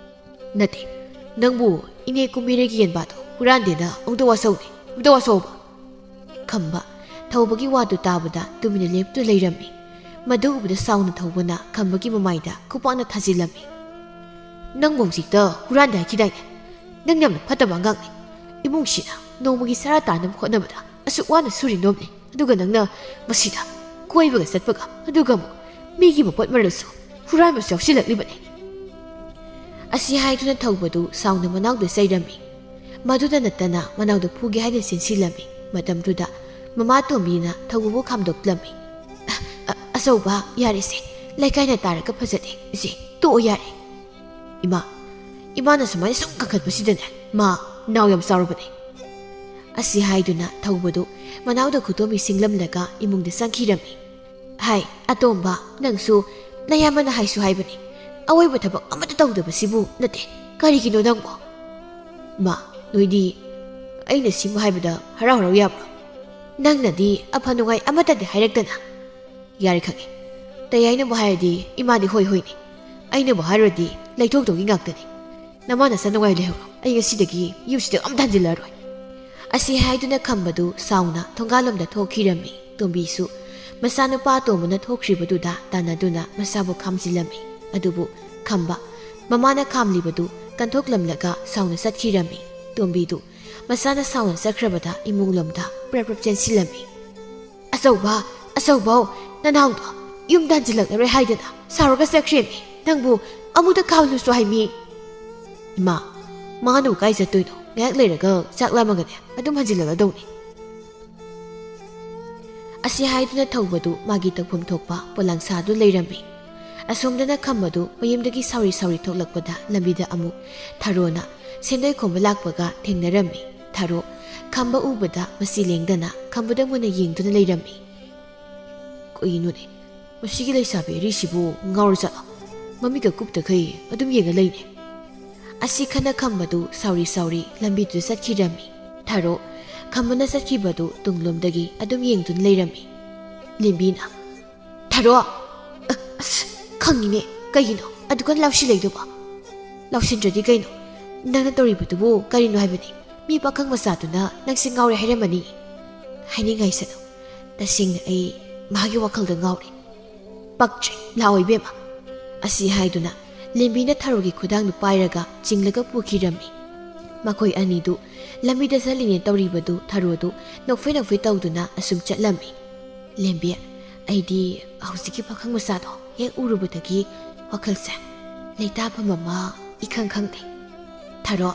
"ꯅꯠꯇꯦ, ꯅꯪꯕꯨ ꯏꯅꯦ ꯀꯨꯝꯕꯤꯔꯩꯒꯤ ꯌꯦꯟꯕꯥꯗꯣ ꯍꯨꯔꯥꯟꯗꯦꯅ ꯑꯃꯨꯛꯇ ꯋꯥꯁꯧꯅꯦ, ꯑꯃꯨꯛꯇ ꯋꯥꯁꯧꯕ꯫" ꯈꯝꯕ ꯊꯧꯕꯒꯤ ꯋꯥꯗꯨ ꯇꯥꯕꯗ ꯇꯨꯃꯤꯟꯅ ꯂꯦꯞꯇꯨꯅ ꯂꯩꯔꯝꯃꯤ꯫ ꯃꯗꯨ ꯎꯕꯗ ꯁꯥꯎꯅ ꯊꯧꯕꯅ ꯈꯝꯕꯒꯤ ꯃꯃꯥꯏꯗ ꯈꯨꯄꯥꯛꯅ ꯊꯥꯖꯤꯜꯂꯝꯃꯤ꯫ "ꯅꯪꯕꯨ ꯍꯧꯖꯤꯛꯇ ꯍꯨꯔꯥꯟꯗꯦ ꯍꯥꯏꯈꯤꯗꯥꯏꯅꯦ? ꯅꯪ ꯌꯥꯝꯅ ꯐꯠꯇꯕ ꯑꯉꯥꯡꯅꯤ꯫ ꯏꯃꯨꯡꯁꯤꯅ ꯅꯣꯡꯃꯒꯤ ꯁꯔꯥ ꯇꯥꯅꯕ ꯍꯣꯠꯅꯕꯗ ꯑꯁꯨꯛ ꯋꯥꯅ ꯁꯨꯔꯤ ꯅꯣꯝꯂꯤ, ꯑꯗꯨꯒ ꯅꯪꯅ ꯃꯁꯤꯗ ꯀꯣꯏꯕꯒ ꯆꯠꯄꯒ, ꯑꯗꯨꯒ ꯑꯃꯨꯛ ꯃꯤꯒꯤ ꯃꯄꯣꯠ ꯃꯔꯜꯁꯨ ꯍꯨꯔꯥꯟꯕꯁꯨ ꯌꯥꯎꯁꯤꯜꯂꯛꯂꯤꯕꯅꯤ꯫" ꯑꯁꯤ ꯍꯥꯏꯗꯨꯅ ꯊꯧꯕꯗꯨ ꯁꯥꯎꯅ ꯃꯅꯥꯎꯗ ꯆꯩꯔꯝꯃꯤ꯫ ꯃꯗꯨꯗ ꯅꯠꯇꯅ ꯃꯅꯥꯎꯗ ꯐꯨꯒꯦ ꯍꯥꯏꯅ ꯆꯦꯟꯁꯤꯜꯂꯝꯃꯤ꯫ ꯃꯇꯝꯗꯨꯗ ꯃꯃꯥ ꯇꯣꯝꯕꯤꯅ ꯊꯧꯕꯕꯨ ꯈꯥꯝꯗꯣꯛꯂꯝꯃꯤ꯫ "ꯑ-, ꯑ-, ꯑꯆꯧꯕ, ꯌꯥꯔꯦꯁꯦ꯫ ꯂꯩꯀꯥꯏꯅ ꯇꯥꯔꯒ ꯐꯖꯗꯦ꯫ ꯏꯆꯦ, ꯇꯣꯛꯑꯣ ꯌꯥꯔꯦ꯫" "ꯏꯃꯥ, ꯏꯃꯥꯅ ꯁꯨꯃꯥꯏꯅ ꯁꯨꯝ ꯀꯟꯈꯠꯄꯁꯤꯗꯅꯦ, ꯃꯥ ꯅꯥꯎ ꯌꯥꯝ ꯆꯥꯎꯔꯕꯅꯦ꯫" ꯑꯁꯤ ꯍꯥꯏꯗꯨꯅ ꯊꯧꯕꯗꯨ ꯃꯅꯥꯎꯗ ꯈꯨꯗꯣꯝꯕꯤ ꯁꯤꯡꯂꯝꯂꯒ ꯏꯃꯨꯡꯗ ꯆꯪꯈꯤꯔꯝꯃꯤ꯫ "ꯍꯥꯏ, ꯑꯇꯣꯝꯕ, ꯅꯪꯁꯨ ꯅꯌꯥꯝꯕꯅ ꯍꯥꯏꯁꯨ ꯍꯥꯏꯕꯅꯤ, ꯑꯋꯣꯏꯕ ꯊꯕꯛ ꯑꯃꯠꯇ ꯇꯧꯗꯕꯁꯤꯕꯨ ꯅꯠꯇꯦ, ꯀꯔꯤꯒꯤꯅꯣ ꯅꯪꯕꯣ?" "ꯃꯥ, ꯅꯣꯏꯗꯤ ꯑꯩꯅ ꯁꯤꯃ ꯍꯥꯏꯕꯗ ꯍꯔꯥꯎ ꯍꯔꯥꯎ ꯌꯥꯕ꯭ꯔꯣ? ꯅꯪꯅꯗꯤ ꯑꯐ ꯅꯨꯡꯉꯥꯏ ꯑꯃꯠꯇꯗꯤ ꯍꯥꯏꯔꯛꯇꯅ꯫" "ꯌꯥꯔꯦ, ꯈꯪꯉꯦ꯫ ꯇꯌꯥꯏꯅꯕꯨ ꯍꯥꯏꯔꯗꯤ ꯏꯃꯥꯗꯤ ꯍꯣꯏ ꯍꯣꯏꯅꯤ꯫ ꯑꯩꯅꯕꯨ ꯍꯥꯏꯔꯨꯔꯗꯤ ꯂꯩꯊꯣꯛꯇꯧꯒꯤ ꯉꯥꯛꯇꯅꯤ꯫ ꯅꯃꯥ ꯅꯆꯥ ꯅꯨꯡꯉꯥꯏ ꯂꯩꯍꯧꯔꯣ꯫ ꯑꯩ ꯉꯁꯤꯗꯒꯤ ꯌꯨꯝꯁꯤꯗ ꯑꯃꯨꯛ ꯍꯟꯖꯤꯜꯂꯛꯑꯔꯣꯏ꯫" ꯑꯁꯤ ꯍꯥꯏꯗꯨꯅ ꯈꯝꯕꯗꯨ ꯁꯥꯎꯅ ꯊꯣꯡꯒꯥꯜꯂꯣꯝꯗ ꯊꯣꯛꯈꯤꯔꯝꯃꯤ꯫ ꯇꯣꯝꯕꯤꯁꯨ ꯃꯆꯥꯅꯨꯄꯥ ꯑꯇꯣꯝꯕꯅ ꯊꯣꯛꯈ꯭ꯔꯤꯕꯗꯨꯗ ꯇꯥꯟꯅꯗꯨꯅ ꯃꯁꯥꯕꯨ ꯈꯥꯝꯖꯤꯜꯂꯝꯃꯤ꯫ ꯑꯗꯨꯕꯨ ꯈꯝꯕ ꯃꯃꯥꯅ ꯈꯥꯝꯂꯤꯕꯗꯨ ꯀꯟꯊꯣꯛꯂꯝꯂꯒ ꯁꯥꯎꯅ ꯆꯠꯈꯤꯔꯝꯃꯤ꯫ ꯇꯣꯝꯕꯤꯗꯨ ꯃꯆꯥꯅ ꯁꯥꯎꯅ ꯆꯠꯈ꯭ꯔꯕꯗ ꯏꯃꯨꯡꯂꯣꯝꯗ ꯄ꯭ꯔꯞ ꯄ꯭ꯔꯞ ꯆꯦꯟꯁꯤꯜꯂꯝꯃꯤ꯫ "ꯑꯆꯧꯕ, ꯑꯆꯧꯕꯧ, ꯅꯅꯥꯎꯗꯣ ꯌꯨꯝꯗ ꯍꯟꯖꯤꯜꯂꯛꯂꯔꯣꯏ ꯍꯥꯏꯗꯅ ꯁꯥꯎꯔꯒ ꯆꯠꯈ꯭ꯔꯦꯅꯦ꯫ ꯅꯪꯕꯨ ꯑꯃꯨꯛꯇ ꯀꯥꯎꯂꯨꯁꯨ ꯍꯥꯏꯃꯤ꯫" "ꯏꯃꯥ, ꯃꯥꯅꯕꯨ ꯀꯥꯏ ꯆꯠꯇꯣꯏꯅꯣ? ꯉꯥꯏꯍꯥꯛ ꯂꯩꯔꯒ ꯆꯥꯛ ꯂꯥꯝꯃꯒꯅꯦ ꯑꯗꯨꯝ ꯍꯟꯖꯤꯜꯂꯛꯂꯗꯧꯅꯤ꯫ ꯑꯁꯤ ꯍꯥꯏꯗꯨꯅ ꯊꯧꯕꯗꯨ ꯃꯥꯒꯤ ꯇꯧꯐꯝ ꯊꯣꯛꯄ ꯄꯣꯂꯥꯡꯁꯥꯗꯨ ꯂꯩꯔꯝꯃꯤ꯫ ꯑꯁꯣꯝꯗꯅ ꯈꯝꯕꯗꯨ ꯃꯌꯨꯝꯗꯒꯤ ꯁꯥꯎꯔꯤ ꯁꯥꯎꯔꯤ ꯊꯣꯛꯂꯛꯄꯗ ꯂꯝꯕꯤꯗ ꯑꯃꯨꯛ ꯊꯔꯣꯅ ꯁꯦꯟꯗꯣꯏ ꯈꯣꯝꯕ ꯂꯥꯛꯄꯒ ꯊꯦꯡꯅꯔꯝꯃꯤ꯫ ꯊꯔꯣ ꯈꯝꯕ ꯎꯕꯗ ꯃꯁꯤ ꯂꯦꯡꯗꯅ ꯈꯝꯕꯗ ꯃꯨꯟꯅ ꯌꯦꯡꯗꯨꯅ ꯂꯩꯔꯝꯃꯤ꯫ "ꯀꯩꯅꯣꯅꯦ, ꯃꯁꯤꯒꯤ ꯂꯩꯁꯥꯕꯤ ꯑꯔꯤꯁꯤꯕꯨ ꯉꯥꯎꯔ ꯆꯠꯂꯣ? ꯃꯃꯤꯠꯀ ꯀꯨꯞꯇꯈꯩ ꯑꯗꯨꯝ ꯌꯦꯡꯉ ꯂꯩꯅꯦ꯫" ꯑꯁꯤ ꯈꯟꯅ ꯈꯝꯕꯗꯨ ꯁꯥꯎꯔꯤ ꯁꯥꯎꯔꯤ ꯂꯝꯕꯤꯗꯨꯗ ꯆꯠꯈꯤꯔꯝꯃꯤ꯫ ꯊꯔꯣ ꯈꯝꯕꯅ ꯆꯠꯈꯤꯕꯗꯨ ꯇꯨꯡꯂꯣꯝꯗꯒꯤ ꯑꯗꯨꯝ ꯌꯦꯡꯗꯨꯅ ꯂꯩꯔꯝꯃꯤ꯫ ꯂꯦꯝꯕꯤꯅ, "ꯊꯔꯣ, ꯑ, ꯑꯁ, ꯈꯪꯉꯤꯅꯦ, ꯀꯩꯒꯤꯅꯣ ꯑꯗꯨꯀꯥꯟ ꯂꯥꯎꯁꯤꯜꯂꯛꯏꯗꯨꯕꯣ? ꯂꯥꯎꯁꯤꯟꯗ꯭ꯔꯗꯤ ꯀꯩꯅꯣ? ꯅꯪꯅ ꯇꯧꯔꯤꯕꯗꯨꯕꯨ ꯀꯔꯤꯅꯣ ꯍꯥꯏꯕꯅꯤ? ꯃꯤ ꯄꯥꯈꯪ ꯃꯆꯥꯗꯨꯅ ꯅꯪꯁꯦ ꯉꯥꯎꯔꯦ ꯍꯥꯏꯔꯝꯃꯅꯤ꯫ ꯍꯥꯏꯅꯤꯡꯉꯥꯏꯁꯅꯨ, ꯇꯁꯦꯡꯅ ꯑꯩ ꯃꯥꯒꯤ ꯋꯥꯈꯜꯗ ꯉꯥꯎꯔꯦ꯫ ꯄꯛꯇ꯭ꯔꯦ, ꯂꯥꯛꯑꯣ ꯏꯕꯦꯝꯃ꯫" ꯑꯁꯤ ꯍꯥꯏꯗꯨꯅ ꯂꯦꯝꯕꯤꯅ ꯊꯔꯣꯒꯤ ꯈꯨꯗꯥꯡꯗꯨ ꯄꯥꯏꯔꯒ ꯆꯤꯡꯂꯒ ꯄꯨꯈꯤꯔꯝꯃꯤ꯫ ꯃꯈꯣꯏ ꯑꯅꯤꯗꯨ ꯂꯝꯕꯤꯗ ꯆꯠꯂꯤꯅꯦ ꯇꯧꯔꯤꯕꯗꯨ ꯊꯔꯣꯗꯨ ꯅꯣꯛꯐꯦ ꯅꯣꯛꯐꯦ ꯇꯧꯗꯨꯅ ꯑꯁꯨꯝ ꯆꯠꯂꯝꯃꯤ꯫ "ꯂꯦꯝꯕꯤ, ꯑꯩꯗꯤ ꯍꯧꯖꯤꯛꯀꯤ ꯄꯥꯈꯪ ꯃꯆꯥꯗꯣ ꯍꯦꯛ ꯎꯔꯨꯕꯗꯒꯤ ꯋꯥꯈꯜꯁꯦ ꯂꯩꯇꯥꯐꯝ ꯑꯃ ꯏꯈꯪ ꯈꯪꯗꯦ꯫ ꯊꯔꯣ,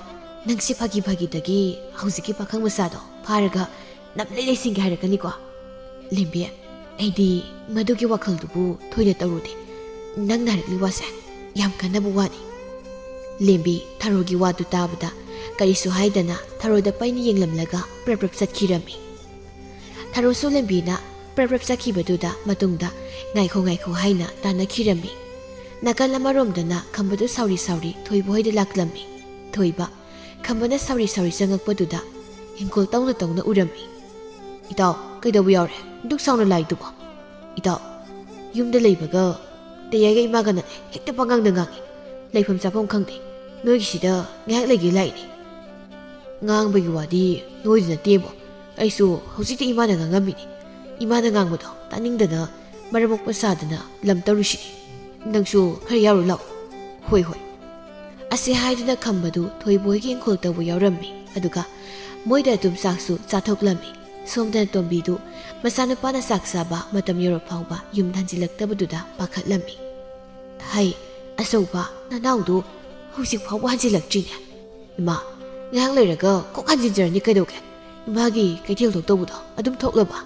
ꯅꯪꯁꯤ ꯐꯥꯒꯤ ꯐꯥꯒꯤꯗꯒꯤ ꯍꯧꯖꯤꯛꯀꯤ ꯄꯥꯈꯪ ꯃꯆꯥꯗꯣ ꯐꯥꯔꯒ ꯅꯝꯂꯩ ꯂꯩꯁꯤꯟꯒꯦ ꯍꯥꯏꯔꯛꯀꯅꯤꯀꯣ꯫ ꯂꯦꯝꯕꯤ, ꯑꯩꯗꯤ ꯃꯗꯨꯒꯤ ꯋꯥꯈꯜꯗꯨꯕꯨ ꯊꯣꯏꯅ ꯇꯧꯔꯨꯗꯦ꯫ ꯅꯪꯅ ꯍꯥꯏꯔꯛꯂꯤ ꯋꯥꯁꯦ ꯌꯥꯝ ꯀꯥꯟꯅꯕ ꯋꯥꯅꯤ꯫" ꯂꯦꯝꯕꯤ ꯊꯔꯣꯒꯤ ꯋꯥꯗꯨ ꯇꯥꯕꯗ ꯀꯔꯤꯁꯨ ꯍꯥꯏꯗꯅ ꯊꯔꯣꯗ ꯄꯩꯅ ꯌꯦꯡꯂꯝꯂꯒ ꯄ꯭ꯔꯞ ꯄ꯭ꯔꯞ ꯆꯠꯈꯤꯔꯝꯃꯤ꯫ ꯊꯔꯣꯁꯨ ꯂꯦꯝꯕꯤꯅ ꯄ꯭ꯔꯞ ꯄ꯭ꯔꯞ ꯆꯠꯈꯤꯕꯗꯨꯗ ꯃꯇꯨꯡꯗ "ꯉꯥꯏꯈꯣ, ꯉꯥꯏꯈꯣ" ꯍꯥꯏꯅ ꯇꯥꯟꯅꯈꯤꯔꯝꯃꯤ꯫ ꯅꯥꯀꯜ ꯑꯃꯔꯣꯝꯗꯅ ꯈꯝꯕꯗꯨ ꯁꯥꯎꯔꯤ ꯁꯥꯎꯔꯤ ꯊꯣꯏꯕ ꯍꯣꯏꯗ ꯂꯥꯛꯂꯝꯃꯤ꯫ ꯊꯣꯏꯕ ꯈꯝꯕꯅ ꯁꯥꯎꯔꯤ ꯁꯥꯎꯔꯤ ꯆꯪꯉꯛꯄꯗꯨꯗ ꯏꯪꯈꯣꯜ ꯇꯧꯅ ꯇꯧꯅ ꯎꯔꯝꯃꯤ꯫ "ꯏꯇꯥꯎ, ꯀꯩꯗꯧꯕ ꯌꯥꯎꯔꯦ? ꯗꯨꯛ ꯁꯥꯎꯅ ꯂꯥꯛꯏꯗꯨꯕꯣ?" "ꯏꯇꯥꯎ, ꯌꯨꯝꯗ ꯂꯩꯕꯒ ꯇꯌꯥꯏꯒ ꯏꯃꯥꯒꯅꯅꯦ ꯍꯦꯛꯇ ꯄꯉꯥꯡꯗ ꯉꯥꯡꯉꯤ꯫ ꯂꯩꯐꯝ ꯆꯥꯐꯝ ꯈꯪꯗꯦ꯫ ꯅꯣꯏꯒꯤꯁꯤꯗ ꯉꯥꯏꯍꯥꯛ ꯂꯩꯒꯦ ꯂꯥꯛꯏꯅꯤ꯫" "ꯉꯥꯡꯕꯒꯤ ꯋꯥꯗꯤ ꯅꯣꯏꯗ ꯅꯠꯇꯦꯕꯣ꯫ ꯑꯩꯁꯨ ꯍꯧꯖꯤꯛꯇ ꯏꯃꯥꯅ ꯉꯥꯡꯉꯝꯃꯤꯅꯤ꯫ ꯏꯃꯥꯅ ꯉꯥꯡꯕꯗꯣ ꯇꯥꯅꯤꯡꯗꯅ ꯃꯔꯝ ꯃꯣꯛꯄ ꯁꯥꯗꯅ ꯂꯝ ꯇꯧꯔꯤꯁꯤꯅꯤ꯫ ꯅꯪꯁꯨ ꯈꯔ ꯌꯥꯎꯔꯨ ꯂꯥꯛꯑꯣ꯫" "ꯍꯣꯏ, ꯍꯣꯏ꯫" ꯑꯁꯤ ꯍꯥꯏꯗꯨꯅ ꯈꯝꯕꯗꯨ ꯊꯣꯏꯕꯣꯏꯒꯤ ꯏꯪꯈꯣꯜ ꯇꯧꯕ ꯌꯥꯎꯔꯝꯃꯤ꯫ ꯑꯗꯨꯒ ꯃꯣꯏꯗ ꯑꯗꯨꯝ ꯆꯥꯛꯁꯨ ꯆꯥꯊꯣꯛꯂꯝꯃꯤ꯫ ꯁꯣꯝꯗꯅ ꯇꯣꯝꯕꯤꯗꯨ ꯃꯆꯥꯅꯨꯄꯥꯅ ꯆꯥꯛ ꯆꯥꯕ ꯃꯇꯝ ꯌꯧꯔ ꯐꯥꯎꯕ ꯌꯨꯝ ꯍꯟꯖꯤꯜꯂꯛꯇꯕꯗꯨꯗ ꯄꯥꯈꯠꯂꯝꯃꯤ꯫ "ꯍꯩ, ꯑꯆꯧꯕ, ꯅꯅꯥꯎꯗꯨ ꯍꯧꯖꯤꯛ ꯐꯥꯎꯕ ꯍꯟꯖꯤꯜꯂꯛꯇ꯭ꯔꯤꯅꯦ꯫ ꯏꯃꯥ, ꯉꯥꯏꯍꯥꯛ ꯂꯩꯔꯒ ꯀꯣꯛ ꯍꯟꯖꯤꯟꯖꯔꯅꯤ ꯀꯩꯗꯧꯒꯦ? ꯏꯃꯥꯒꯤ ꯀꯩꯊꯦꯜ ꯊꯣꯛꯇꯧꯕꯗꯣ ꯑꯗꯨꯝ ꯊꯣꯛꯂꯕ?"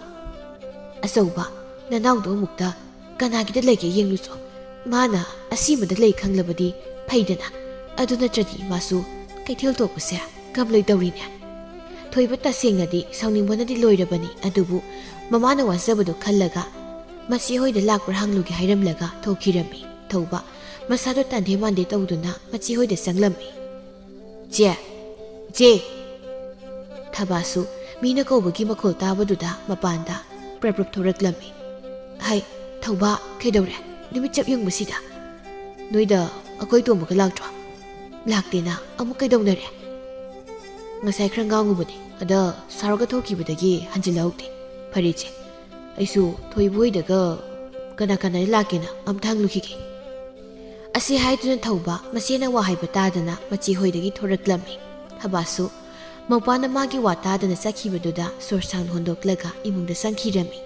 "ꯑꯆꯧꯕ, ꯅꯅꯥꯎꯗꯣ ꯑꯃꯨꯛꯇ ꯀꯅꯥꯒꯤꯗ ꯂꯩꯒꯦ ꯌꯦꯡꯂꯨꯆꯣ꯫ ꯃꯥꯅ ꯑꯁꯤꯃꯗ ꯂꯩ ꯈꯪꯂꯕꯗꯤ ꯐꯩꯗꯅ꯫ ꯑꯗꯨ ꯅꯠꯇ꯭ꯔꯗꯤ ꯃꯥꯁꯨ ꯀꯩꯊꯦꯜ ꯊꯣꯛꯄꯁꯦ ꯉꯝꯂꯣꯏꯗꯧꯔꯤꯅꯦ꯫" ꯊꯣꯏꯕ ꯇꯁꯦꯡꯅꯗꯤ ꯁꯥꯎꯅꯤꯡꯕꯅꯗꯤ ꯂꯣꯏꯔꯕꯅꯤ, ꯑꯗꯨꯕꯨ ꯃꯃꯥꯅ ꯋꯥꯖꯕꯗꯨ ꯈꯜꯂꯒ ꯃꯆꯦ ꯍꯣꯏꯗ ꯂꯥꯛꯄ꯭ꯔꯥ ꯍꯪꯂꯨꯒꯦ ꯍꯥꯏꯔꯝꯂꯒ ꯊꯣꯛꯈꯤꯔꯝꯃꯤ꯫ ꯊꯧꯕ ꯃꯁꯥꯗꯣ ꯇꯟꯗꯦ ꯃꯥꯟꯗꯦ ꯇꯧꯗꯨꯅ ꯃꯆꯦ ꯍꯣꯏꯗ ꯆꯪꯂꯝꯃꯤ꯫ "ꯆꯦ, ꯆꯦ!" ꯊꯕꯥꯁꯨ ꯃꯤꯅ ꯀꯧꯕꯒꯤ ꯃꯈꯣꯜ ꯇꯥꯕꯗꯨꯗ ꯃꯄꯥꯟꯗ ꯄ꯭ꯔꯞ ꯄ꯭ꯔꯞ ꯊꯣꯔꯛꯂꯝꯃꯤ꯫ "ꯍꯥꯏ, ꯊꯧꯕ, ꯀꯩꯗꯧꯔꯦ? ꯅꯨꯃꯤꯠ ꯆꯞ ꯌꯨꯡꯕꯁꯤꯗ?" "ꯅꯣꯏꯗ ꯑꯩꯈꯣꯏ ꯇꯣꯝꯕꯒ ꯂꯥꯛꯇ꯭ꯔꯣ?" "ꯂꯥꯛꯇꯦꯅ, ꯑꯃꯨꯛ ꯀꯩꯗꯧꯅꯔꯦ?" "ꯉꯁꯥꯏ ꯈꯔ ꯉꯥꯡꯉꯨꯕꯅꯦ, ꯑꯗ ꯁꯥꯔꯒ ꯊꯣꯛꯈꯤꯕꯗꯒꯤ ꯍꯟꯖꯤꯜꯂꯛꯍꯧꯗꯦ꯫ ꯐꯔꯦ ꯆꯦ, ꯑꯩꯁꯨ ꯊꯣꯏꯕ ꯍꯣꯏꯗꯒ ꯀꯅꯥ ꯀꯅꯥ ꯂꯥꯛꯀꯦꯅ ꯑꯝꯇ ꯍꯪꯂꯨꯈꯤꯒꯦ꯫" ꯑꯁꯤ ꯍꯥꯏꯗꯨꯅ ꯊꯧꯕ ꯃꯆꯦꯅ ꯋꯥ ꯍꯥꯏꯕ ꯇꯥꯗꯅ ꯃꯆꯦ ꯍꯣꯏꯗꯒꯤ ꯊꯣꯔꯛꯂꯝꯃꯤ꯫ ꯊꯕꯥꯁꯨ ꯃꯧꯄꯥꯅ ꯃꯥꯒꯤ ꯋꯥ ꯇꯥꯗꯅ ꯆꯠꯈꯤꯕꯗꯨꯗ ꯁꯣꯔ ꯁꯥꯡꯅ ꯍꯣꯟꯗꯣꯛꯂꯒ ꯏꯃꯨꯡꯗ ꯆꯪꯈꯤꯔꯝꯃꯤ꯫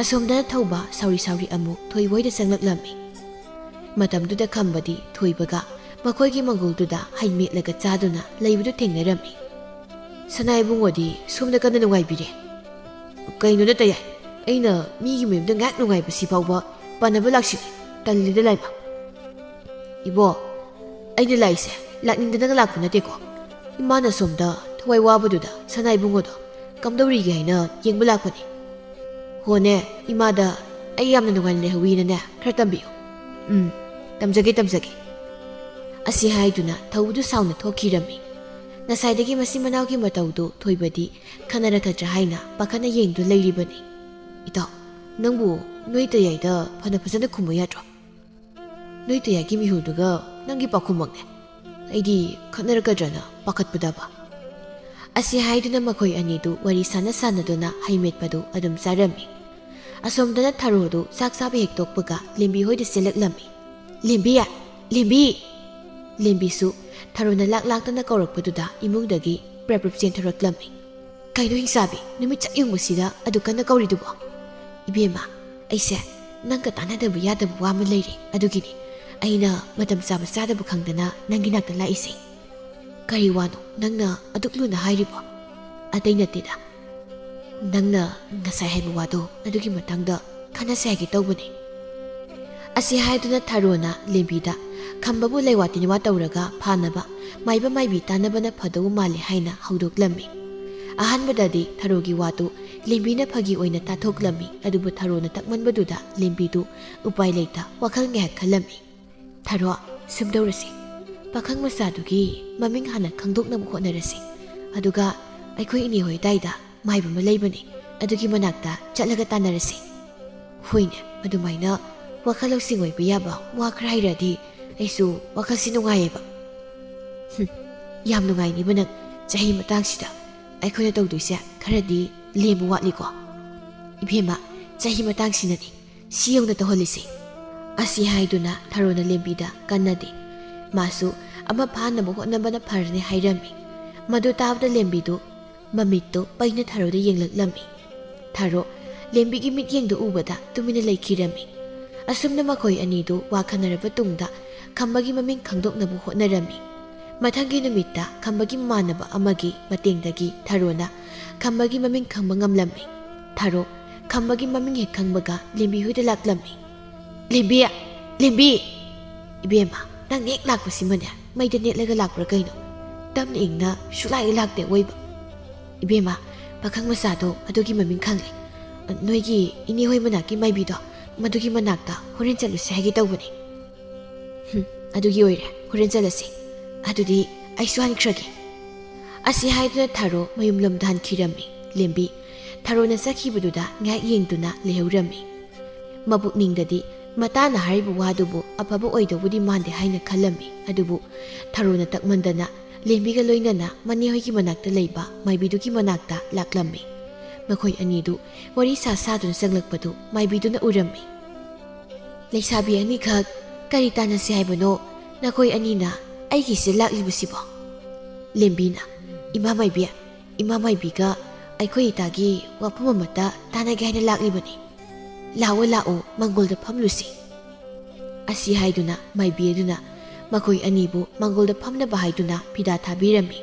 ꯑꯁꯣꯝꯗꯅ ꯊꯧꯕ ꯁꯥꯎꯔꯤ ꯁꯥꯎꯔꯤ ꯑꯃꯨꯛ ꯊꯣꯏꯕ ꯍꯣꯏꯗ ꯆꯪꯂꯛꯂꯝꯃꯤ꯫ ꯃꯇꯝꯗꯨꯗ ꯈꯝꯕꯗꯤ ꯊꯣꯏꯕꯒ ꯃꯈꯣꯏꯒꯤ ꯃꯪꯒꯣꯜꯗꯨꯗ ꯍꯩ ꯃꯦꯠꯂꯒ ꯆꯥꯗꯨꯅ ꯂꯩꯕꯗꯨ ꯊꯦꯡꯅꯔꯝꯃꯤ꯫ "ꯁꯅꯥ ꯏꯕꯨꯡꯉꯣꯗꯤ ꯁꯣꯝꯗ ꯀꯟꯅ ꯅꯨꯡꯉꯥꯏꯕꯤꯔꯦ꯫" "ꯀꯩꯅꯣ ꯅꯠꯇ ꯌꯥꯏ, ꯑꯩꯅ ꯃꯤꯒꯤ ꯃꯌꯨꯝꯗ ꯉꯥꯏꯍꯥꯛ ꯅꯨꯡꯉꯥꯏꯕꯁꯤ ꯐꯥꯎꯕ ꯄꯥꯟꯅꯕ ꯂꯥꯛꯁꯤꯜꯂꯤ꯫ ꯇꯜꯂꯤꯗ ꯂꯥꯏꯃ꯫" "ꯏꯕꯣ, ꯑꯩꯅ ꯂꯥꯛꯏꯁꯦ ꯂꯥꯛꯅꯤꯡꯗꯅꯒ ꯂꯥꯛꯄ ꯅꯠꯇꯦꯀꯣ꯫ ꯏꯃꯥꯅ ꯁꯣꯝꯗ ꯊꯋꯥꯏ ꯋꯥꯕꯗꯨꯗ ꯁꯅꯥ ꯏꯕꯨꯡꯉꯣꯗꯣ ꯀꯝꯗꯧꯔꯤꯒꯦ ꯍꯥꯏꯅ ꯌꯦꯡꯕ ꯂꯥꯛꯄꯅꯤ꯫ ꯍꯣꯅꯦ, ꯏꯃꯥꯗ ꯑꯩ ꯌꯥꯝꯅ ꯅꯨꯡꯉꯥꯏꯅ ꯂꯩꯍꯧꯋꯤꯅꯅꯦ ꯈꯔ ꯇꯝꯕꯤꯌꯨ꯫" "ꯎꯝ, ꯇꯝꯖꯒꯦ, ꯇꯝꯖꯒꯦ꯫" ꯑꯁꯤ ꯍꯥꯏꯗꯨꯅ ꯊꯧꯕꯗꯨ ꯁꯥꯎꯅ ꯊꯣꯛꯈꯤꯔꯝꯃꯤ꯫ ꯉꯁꯥꯏꯗꯒꯤ ꯃꯆꯤꯟ ꯃꯅꯥꯎꯒꯤ ꯃꯇꯧꯗꯨ ꯊꯣꯏꯕꯗꯤ ꯈꯠꯅꯔꯛꯀꯗ꯭ꯔꯥ ꯍꯥꯏꯅ ꯄꯥꯈꯠꯅ ꯌꯦꯡꯗꯨꯅ ꯂꯩꯔꯤꯕꯅꯤ꯫ "ꯏꯇꯥꯎ, ꯅꯪꯕꯨ ꯅꯣꯏ ꯇꯌꯥꯏꯗ ꯐꯅ ꯐꯖꯅ ꯈꯨꯝꯃꯨ ꯌꯥꯗ꯭ꯔꯣ? ꯅꯣꯏ ꯇꯌꯥꯏꯒꯤ ꯃꯤꯍꯨꯜꯗꯨꯒ ꯅꯪꯒꯤ ꯄꯥꯎꯈꯨꯝꯃꯛꯅꯦ꯫ ꯑꯩꯗꯤ ꯈꯠꯅꯔꯛꯀꯗ꯭ꯔꯅ ꯄꯥꯈꯠꯄꯗꯕ꯫" ꯑꯁꯤ ꯍꯥꯏꯗꯨꯅ ꯃꯈꯣꯏ ꯑꯅꯤꯗꯨ ꯋꯥꯔꯤ ꯁꯥꯟꯅ ꯁꯥꯟꯅꯗꯨꯅ ꯍꯩꯃꯦꯠꯄꯗꯨ ꯑꯗꯨꯝ ꯆꯥꯔꯝꯃꯤ꯫ ꯑꯁꯣꯝꯗꯅ ꯊꯔꯣꯗꯨ ꯆꯥꯛ ꯆꯥꯕ ꯍꯦꯛ ꯇꯣꯛꯄꯒ ꯂꯦꯝꯕꯤ ꯍꯣꯏꯗ ꯆꯦꯜꯂꯛꯂꯝꯃꯤ꯫ "ꯂꯦꯝꯕꯤ! ꯂꯦꯝꯕꯤ!" ꯂꯦꯝꯕꯤꯁꯨ ꯊꯔꯣꯅ ꯂꯥꯛ ꯂꯥꯛꯇꯅ ꯀꯧꯔꯛꯄꯗꯨꯗ ꯏꯃꯨꯡꯗꯒꯤ ꯄ꯭ꯔꯞ ꯄ꯭ꯔꯞ ꯆꯦꯟꯊꯣꯔꯛꯂꯝꯃꯤ꯫ "ꯀꯩꯅꯣ ꯍꯤꯡꯆꯥꯕꯤ, ꯅꯨꯃꯤꯠ ꯆꯞ ꯌꯨꯡꯕꯁꯤꯗ ꯑꯗꯨ ꯀꯟꯅ ꯀꯧꯔꯤꯗꯨꯕꯣ?" "ꯏꯕꯦꯝꯃ, ꯑꯩꯁꯦ ꯅꯪꯒ ꯇꯥꯟꯅꯗꯕ ꯌꯥꯗꯕ ꯋꯥ ꯑꯃ ꯂꯩꯔꯦ, ꯑꯗꯨꯒꯤꯅꯤ ꯑꯩꯅ ꯃꯇꯝ ꯆꯥꯕ ꯆꯥꯗꯕ ꯈꯪꯗꯅ ꯅꯪꯒꯤ ꯅꯥꯛꯇ ꯂꯥꯛꯏꯁꯦ꯫" "ꯀꯔꯤ ꯋꯥꯅꯣ ꯅꯪꯅ ꯑꯗꯨꯛ ꯂꯨꯅ ꯍꯥꯏꯔꯤꯕꯣ?" "ꯑꯇꯩ ꯅꯠꯇꯦꯗ, "ꯅꯪꯅ ꯉꯁꯥꯏ ꯍꯥꯏꯕ ꯋꯥꯗꯣ ꯑꯗꯨꯒꯤ ꯃꯇꯥꯡꯗ ꯈꯟꯅꯁꯦ ꯍꯥꯏꯒꯦ ꯇꯧꯕꯅꯦ"꯫ ꯑꯁꯤ ꯍꯥꯏꯗꯨꯅ ꯊꯔꯣꯅ ꯂꯦꯝꯕꯤꯗ ꯈꯝꯕꯕꯨ ꯂꯩꯋꯥ ꯇꯤꯟꯋꯥ ꯇꯧꯔꯒ ꯐꯥꯅꯕ ꯃꯥꯏꯕ ꯃꯥꯏꯕꯤ ꯇꯥꯟꯅꯕꯅ ꯐꯗꯧ ꯃꯥꯜꯂꯦ ꯍꯥꯏꯅ ꯍꯧꯗꯣꯛꯂꯝꯃꯤ꯫ ꯑꯍꯥꯟꯕꯗꯗꯤ ꯊꯔꯣꯒꯤ ꯋꯥꯗꯨ ꯂꯦꯝꯕꯤꯅ ꯐꯥꯒꯤ ꯑꯣꯏꯅ ꯇꯥꯊꯣꯛꯂꯝꯃꯤ, ꯑꯗꯨꯕꯨ ꯊꯔꯣꯅ ꯇꯛꯃꯟꯕꯗꯨꯗ ꯂꯦꯝꯕꯤꯗꯨ ꯎꯄꯥꯏ ꯂꯩꯇ ꯋꯥꯈꯜ ꯉꯥꯏꯍꯥꯛ ꯈꯜꯂꯝꯃꯤ꯫ "ꯊꯔꯣ, ꯁꯨꯝ ꯇꯧꯔꯁꯤ, ꯄꯥꯈꯪ ꯃꯆꯥꯗꯨꯒꯤ ꯃꯃꯤꯡ ꯍꯥꯟꯅ ꯈꯪꯗꯣꯛꯅꯕ ꯍꯣꯠꯅꯔꯁꯤ, ꯑꯗꯨꯒ ꯑꯩꯈꯣꯏ ꯏꯅꯦ ꯍꯣꯏ ꯑꯗꯥꯏꯗ ꯃꯥꯏꯕ ꯑꯃ ꯂꯩꯕꯅꯤ, ꯑꯗꯨꯒꯤ ꯃꯅꯥꯛꯇ ꯆꯠꯂꯒ ꯇꯥꯟꯅꯔꯁꯤ"꯫ "ꯍꯣꯏꯅꯦ, ꯑꯗꯨꯃꯥꯏꯅ ꯋꯥꯈꯜ ꯂꯧꯁꯤꯡ ꯑꯣꯏꯕ ꯌꯥꯕ ꯋꯥ ꯈꯔ ꯍꯥꯏꯔꯗꯤ ꯑꯩꯁꯨ ꯋꯥꯈꯜꯁꯤ ꯅꯨꯡꯉꯥꯏꯌꯦꯕ"꯫ "ꯍꯨꯝ, ꯌꯥꯝ ꯅꯨꯡꯉꯥꯏꯅꯤꯕ ꯅꯪ꯫ ꯆꯍꯤ ꯃꯇꯥꯡꯁꯤꯗ ꯑꯩꯈꯣꯏꯅ ꯇꯧꯗꯣꯏꯁꯦ ꯈꯔꯗꯤ ꯂꯦꯝꯕ ꯋꯥꯠꯂꯤꯀꯣ"꯫ "ꯏꯕꯦꯝꯃ, ꯆꯍꯤ ꯃꯇꯥꯡꯁꯤꯅꯅꯤ ꯁꯤ ꯌꯧꯅ ꯇꯧꯍꯜꯂꯤꯁꯦ"꯫ ꯑꯁꯤ ꯍꯥꯏꯗꯨꯅ ꯊꯔꯣꯅ ꯂꯦꯝꯕꯤꯗ ꯀꯟꯅꯗꯦ꯫ ꯃꯥꯁꯨ ꯑꯃ ꯐꯥꯅꯕ ꯍꯣꯠꯅꯕꯅ ꯐꯔꯅꯤ ꯍꯥꯏꯔꯝꯃꯤ꯫ ꯃꯗꯨ ꯇꯥꯕꯗ ꯂꯦꯝꯕꯤꯗꯨ ꯃꯃꯤꯠꯇꯨ ꯄꯩꯅ ꯊꯔꯣꯗ ꯌꯦꯡꯂꯛꯂꯝꯃꯤ꯫ ꯊꯔꯣ ꯂꯦꯝꯕꯤꯒꯤ ꯃꯤꯠꯌꯦꯡꯗꯨ ꯎꯕꯗ ꯇꯨꯃꯤꯟꯅ ꯂꯩꯈꯤꯔꯝꯃꯤ꯫ ꯑꯁꯨꯝꯅ ꯃꯈꯣꯏ ꯑꯅꯤꯗꯨ ꯋꯥ ꯈꯟꯅꯔꯕ ꯇꯨꯡꯗ ꯈꯝꯕꯒꯤ ꯃꯃꯤꯡ ꯈꯪꯗꯣꯛꯅꯕ ꯍꯣꯠꯅꯔꯝꯃꯤ꯫ ꯃꯊꯪꯒꯤ ꯅꯨꯃꯤꯠꯇ ꯈꯝꯕꯒꯤ ꯃꯃꯥꯟꯅꯕ ꯑꯃꯒꯤ ꯃꯇꯦꯡꯗꯒꯤ ꯊꯔꯣꯅ ꯈꯝꯕꯒꯤ ꯃꯃꯤꯡ ꯈꯪꯕ ꯉꯝꯂꯝꯃꯤ꯫ ꯊꯔꯣ ꯈꯝꯕꯒꯤ ꯃꯃꯤꯡ ꯍꯦꯛ ꯈꯪꯕꯒ ꯂꯦꯝꯕꯤ ꯍꯣꯏꯗ ꯂꯥꯛꯂꯝꯃꯤ꯫ "ꯂꯦꯝꯕꯤ! ꯂꯦꯝꯕꯤ!" "ꯏꯕꯦꯝꯃ, ꯅꯪ ꯍꯦꯛ ꯂꯥꯛꯄꯁꯤꯃꯅꯦ ꯃꯩꯗ ꯅꯦꯠꯂꯒ ꯂꯥꯛꯄ꯭ꯔꯥ ꯀꯩꯅꯣ? ꯇꯞꯅ ꯏꯪꯅ ꯁꯨꯛꯂꯥꯛ ꯍꯦꯛ ꯂꯥꯛꯇꯦ ꯑꯋꯣꯏꯕ"꯫ "ꯏꯕꯦꯝꯃ, ꯄꯥꯈꯪ ꯃꯆꯥꯗꯣ ꯑꯗꯨꯒꯤ ꯃꯃꯤꯡ ꯈꯪꯂꯦ꯫ ꯅꯣꯏꯒꯤ ꯏꯅꯦ ꯍꯣꯏ ꯃꯅꯥꯛꯀꯤ ꯃꯥꯏꯕꯤꯗꯣ, ꯃꯗꯨꯒꯤ ꯃꯅꯥꯛꯇ ꯍꯣꯔꯦꯟ ꯆꯠꯂꯨꯁꯦ ꯍꯥꯏꯒꯦ ꯇꯧꯕꯅꯦ"꯫ "ꯍꯨꯝ, ꯑꯗꯨꯒꯤ ꯑꯣꯏꯔꯦ, ꯍꯣꯔꯦꯟ ꯆꯠꯂꯁꯤ꯫ ꯑꯗꯨꯗꯤ ꯑꯩꯁꯨ ꯍꯟꯈ꯭ꯔꯒꯦ"꯫ ꯑꯁꯤ ꯍꯥꯏꯗꯨꯅ ꯊꯔꯣ ꯃꯌꯨꯝꯂꯣꯝꯗ ꯍꯟꯈꯤꯔꯝꯃꯤ꯫ ꯂꯦꯝꯕꯤ ꯊꯔꯣꯅ ꯆꯠꯈꯤꯕꯗꯨꯗ ꯉꯥꯏꯍꯥꯛ ꯌꯦꯡꯗꯨꯅ ꯂꯩꯍꯧꯔꯝꯃꯤ꯫ ꯃꯄꯨꯛꯅꯤꯡꯗꯗꯤ ꯃꯇꯥꯅ ꯍꯥꯏꯔꯤꯕ ꯋꯥꯗꯨꯕꯨ ꯑꯐꯕ ꯑꯣꯏꯗꯧꯕꯗꯤ ꯃꯥꯟꯗꯦ ꯍꯥꯏꯅ ꯈꯜꯂꯝꯃꯤ, ꯑꯗꯨꯕꯨ ꯊꯔꯣꯅ ꯇꯛꯃꯟꯗꯅ ꯂꯦꯝꯕꯤꯒ ꯂꯣꯏꯅꯅ ꯃꯅꯦ ꯍꯣꯏꯒꯤ ꯃꯅꯥꯛꯇ ꯂꯩꯕ ꯃꯥꯏꯕꯤꯗꯨꯒꯤ ꯃꯅꯥꯛꯇ ꯂꯥꯛꯂꯝꯃꯤ꯫ ꯃꯈꯣꯏ ꯑꯅꯤꯗꯨ ꯋꯥꯔꯤ ꯁꯥ ꯁꯥꯗꯨꯅ ꯆꯪꯂꯛꯄꯗꯨ ꯃꯥꯏꯕꯤꯗꯨꯅ ꯎꯔꯝꯃꯤ꯫ "ꯂꯩꯁꯥꯕꯤ ꯑꯅꯤꯈꯛ ꯀꯔꯤ ꯇꯥꯟꯅꯁꯤ ꯍꯥꯏꯕꯅꯣ ꯅꯈꯣꯏ ꯑꯅꯤꯅ ꯑꯩꯒꯤꯁꯤꯗ ꯂꯥꯛꯂꯤꯕꯁꯤꯕꯣ?" ꯂꯦꯝꯕꯤꯅ, "ꯏꯃꯥ ꯃꯥꯏꯕꯤ, ꯏꯃꯥ ꯃꯥꯏꯕꯤꯒ ꯑꯩꯈꯣꯏ ꯏꯇꯥꯒꯤ ꯋꯥꯐꯝ ꯑꯃꯠꯇ ꯇꯥꯟꯅꯒꯦ ꯍꯥꯏꯅ ꯂꯥꯛꯂꯤꯕꯅꯤ꯫ ꯂꯥꯛꯑꯣ, ꯂꯥꯛꯑꯣ, ꯃꯪꯒꯣꯜꯗ ꯐꯝꯂꯨꯁꯤ"꯫ ꯑꯁꯤ ꯍꯥꯏꯗꯨꯅ ꯃꯥꯏꯕꯤ ꯑꯗꯨꯅ ꯃꯈꯣꯏ ꯑꯅꯤꯕꯨ ꯃꯪꯒꯣꯜꯗ ꯐꯝꯅꯕ ꯍꯥꯏꯗꯨꯅ ꯐꯤꯗꯥ ꯊꯥꯕꯤꯔꯝꯃꯤ꯫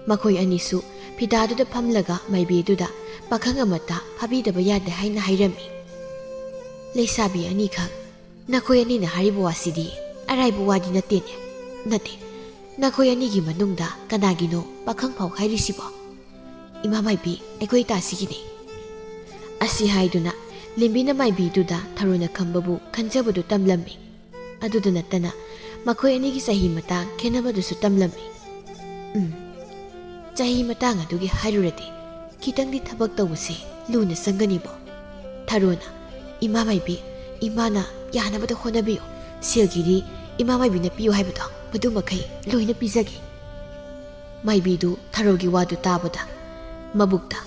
ꯃꯈꯣꯏ ꯑꯅꯤꯁꯨ ꯐꯤꯗꯥꯗꯨꯗ ꯐꯝꯂꯒ ꯃꯥꯏꯕꯤꯗꯨꯗ ꯄꯥꯈꯪ ꯑꯃꯠꯇ ꯐꯥꯕꯤꯗꯕ ꯌꯥꯗꯦ ꯍꯥꯏꯅ ꯍꯥꯏꯔꯝꯃꯤ꯫ "ꯂꯩꯁꯥꯕꯤ ꯑꯅꯤꯈꯛ, ꯅꯈꯣꯏ ꯑꯅꯤꯅ ꯍꯥꯏꯔꯤꯕ ꯋꯥꯁꯤꯗꯤ ꯑꯔꯥꯏꯕ ꯋꯥꯗꯤ ꯅꯠꯇꯦꯅꯦ꯫ ꯅꯠꯇꯦ, ꯅꯈꯣꯏ ꯑꯅꯤꯒꯤ ꯃꯅꯨꯡꯗ ꯀꯅꯥꯒꯤꯅꯣ ꯄꯥꯈꯪ ꯐꯥꯎ ꯍꯥꯏꯔꯤꯁꯤꯕꯣ? ꯏꯃꯥ ꯃꯥꯏꯕꯤ, ꯑꯩꯈꯣꯏ ꯏꯇꯥꯁꯤꯒꯤꯅꯤ"꯫ ꯑꯁꯤ ꯍꯥꯏꯗꯨꯅ ꯂꯦꯝꯕꯤꯅ ꯃꯥꯏꯕꯤꯗꯨꯗ ꯊꯔꯣꯅ ꯈꯝꯕꯕꯨ ꯈꯟꯖꯕꯗꯨ ꯇꯝꯂꯝꯃꯤ꯫ ꯑꯗꯨꯗ ꯅꯠꯇꯅ ꯃꯈꯣꯏ ꯑꯅꯤꯒꯤ ꯆꯍꯤ ꯃꯇꯥꯡ ꯈꯦꯠꯅꯕꯗꯨꯁꯨ ꯇꯝꯂꯝꯃꯤ꯫ ꯎꯝ, ꯆꯍꯤ ꯃꯇꯥꯡ ꯑꯗꯨꯒꯤ ꯍꯥꯏꯔꯨꯔꯗꯤ ꯈꯤꯇꯪꯗꯤ ꯊꯕꯛ ꯇꯧꯕꯁꯦ ꯂꯨꯅ ꯆꯪꯒꯅꯤꯕꯣ꯫ ꯊꯔꯣꯅ, "ꯏꯃꯥ ꯃꯥꯏꯕꯤ, ꯏꯃꯥꯅ ꯌꯥꯅꯕꯗ ꯍꯣꯠꯅꯕꯤꯌꯨ꯫ ꯁꯦꯜꯒꯤꯗꯤ ꯏꯃꯥ ꯃꯥꯏꯕꯤꯅ ꯄꯤꯌꯨ ꯍꯥꯏꯕꯗꯣ, ꯃꯗꯨꯃꯈꯩ ꯂꯣꯏꯅ ꯄꯤꯖꯒꯦ"꯫ ꯃꯥꯏꯕꯤꯗꯨ ꯊꯔꯣꯒꯤ ꯋꯥꯗꯨ ꯇꯥꯕꯗ ꯃꯕꯨꯛꯇ,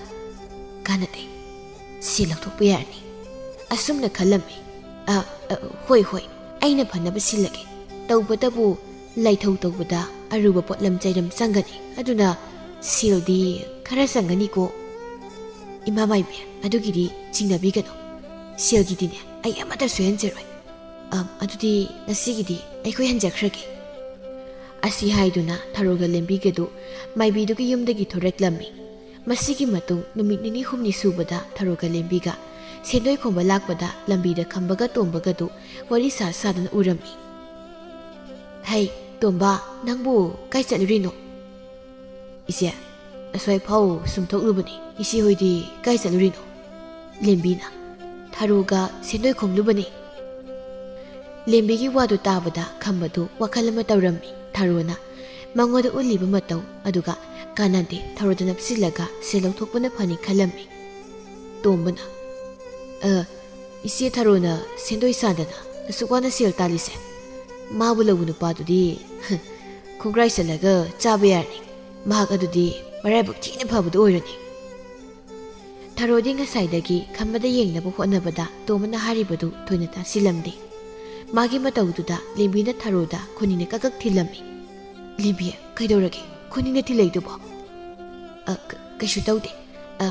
"ꯀꯥꯟꯅꯗꯦ, ꯁꯦꯜ ꯂꯧꯊꯣꯛꯄ ꯌꯥꯔꯅꯤ꯫ ꯑꯁꯨꯝꯅ ꯈꯜꯂꯝꯃꯤ꯫ ꯑ, ꯑ, ꯍꯣꯏ, ꯍꯣꯏ, ꯑꯩꯅ ꯐꯅꯕ ꯁꯤꯜꯂꯒꯦ꯫ ꯇꯧꯕꯇꯕꯨ ꯂꯥꯏꯊꯧ ꯇꯧꯕꯗ ꯑꯔꯨꯕ ꯄꯣꯠꯂꯝ ꯆꯩꯔꯝ ꯆꯪꯒꯅꯤ꯫ ꯑꯗꯨꯅ ꯁꯦꯜꯗꯤ ꯈꯔ ꯆꯪꯒꯅꯤꯀꯣ"꯫ "ꯏꯃꯥ ꯃꯥꯏꯕꯤ, ꯑꯗꯨꯒꯤꯗꯤ ꯆꯤꯡꯅꯕꯤꯒꯅꯨ꯫ ꯁꯦꯜꯒꯤꯗꯤꯅꯦ, ꯑꯩ ꯑꯃꯠꯇ ꯁꯣꯏꯍꯟꯖꯔꯣꯏ꯫ ꯑ, ꯑꯗꯨꯗꯤ ꯉꯁꯤꯒꯤꯗꯤ ꯑꯩꯈꯣꯏ ꯍꯟꯖꯈ꯭ꯔꯒꯦ"꯫ ꯑꯁꯤ ꯍꯥꯏꯗꯨꯅ ꯊꯔꯣꯒ ꯂꯦꯝꯕꯤꯒꯗꯨ ꯃꯥꯏꯕꯤꯗꯨꯒꯤ ꯌꯨꯝꯗꯒꯤ ꯊꯣꯔꯛꯂꯝꯃꯤ꯫ ꯃꯁꯤꯒꯤ ꯃꯇꯨꯡ ꯅꯨꯃꯤꯠ ꯅꯤꯅꯤ ꯍꯨꯝꯅꯤ ꯁꯨꯕꯗ ꯊꯔꯣꯒ ꯂꯦꯝꯕꯤꯒ ꯁꯦꯟꯗꯣꯏ ꯈꯣꯝꯕ ꯂꯥꯛꯄꯗ ꯂꯝꯕꯤꯗ ꯈꯝꯕꯒ ꯇꯣꯝꯕꯒꯗꯨ ꯋꯥꯔꯤ ꯁꯥ ꯁꯥꯗꯨꯅ ꯎꯔꯝꯃꯤ꯫ "ꯍꯩ, ꯇꯣꯝꯕ, ꯅꯪꯕꯨ ꯀꯥꯏ ꯆꯠꯂꯨꯔꯤꯅꯣ?" "ꯏꯆꯦ, ꯑꯁ꯭ꯋꯥꯏ ꯐꯥꯎ ꯁꯨꯝ ꯊꯣꯛꯂꯨꯕꯅꯤ꯫ ꯏꯆꯦ ꯍꯣꯏꯗꯤ ꯀꯥꯏ ꯆꯠꯂꯨꯔꯤꯅꯣ?" ꯂꯦꯝꯕꯤꯅ, "ꯊꯔꯣꯒ ꯁꯦꯟꯗꯣꯏ ꯈꯣꯝꯂꯨꯕꯅꯤ"꯫ ꯂꯦꯝꯕꯤꯒꯤ ꯋꯥꯗꯨ ꯇꯥꯕꯗ ꯈꯝꯕꯗꯨ ꯋꯥꯈꯜ ꯑꯃ ꯇꯧꯔꯝꯃꯤ꯫ ꯊꯔꯣꯅ ꯃꯉꯣꯟꯗ ꯎꯠꯂꯤꯕ ꯃꯇꯧ ꯑꯗꯨꯒ ꯀꯥꯟꯅꯗꯦ, ꯊꯔꯣꯗ ꯅꯞꯁꯤꯜꯂꯒ ꯁꯦꯜ ꯂꯧꯊꯣꯛꯄꯅ ꯐꯅꯤ ꯈꯜꯂꯝꯃꯤ꯫ ꯇꯣꯝꯕꯅ, "ꯑ, ꯏꯆꯦ ꯊꯔꯣꯅ ꯁꯦꯟꯗꯣꯏ ꯁꯥꯗꯅ ꯑꯁꯨꯛ ꯋꯥꯅ ꯁꯦꯜ ꯇꯥꯜꯂꯤꯁꯦ, ꯃꯥꯕꯨ ꯂꯧꯕ ꯅꯨꯄꯥꯗꯨꯗꯤ ꯈꯣꯡꯒ꯭ꯔꯥꯏ ꯆꯜꯂꯒ ꯆꯥꯕ ꯌꯥꯔꯅꯤ꯫ ꯃꯍꯥꯛ ꯑꯗꯨꯗꯤ ꯃꯔꯥꯏꯕꯛ ꯊꯤꯅ ꯐꯕꯗꯨ ꯑꯣꯏꯔꯅꯤ"꯫ ꯊꯔꯣꯗꯤ ꯉꯁꯥꯏꯗꯒꯤ ꯈꯝꯕꯗ ꯌꯦꯡꯅꯕ ꯍꯣꯠꯅꯕꯗ ꯇꯣꯝꯕꯅ ꯍꯥꯏꯔꯤꯕꯗꯨ ꯊꯣꯏꯅ ꯇꯥꯁꯤꯜꯂꯝꯗꯦ꯫ ꯃꯥꯒꯤ ꯃꯇꯧꯗꯨꯗ ꯂꯦꯝꯕꯤꯅ ꯊꯔꯣꯗ ꯈꯨꯅꯤꯡꯅ ꯀꯛ ꯀꯛ ꯊꯤꯜꯂꯝꯃꯤ꯫ "ꯂꯦꯝꯕꯤ, ꯀꯩꯗꯧꯔꯒꯦ? ꯈꯨꯅꯤꯡꯅ ꯊꯤꯜꯂꯛꯏꯗꯨꯕꯣ?" "ꯑ, ꯀ-, ꯀꯩꯁꯨ ꯇꯧꯗꯦ꯫ ꯑ,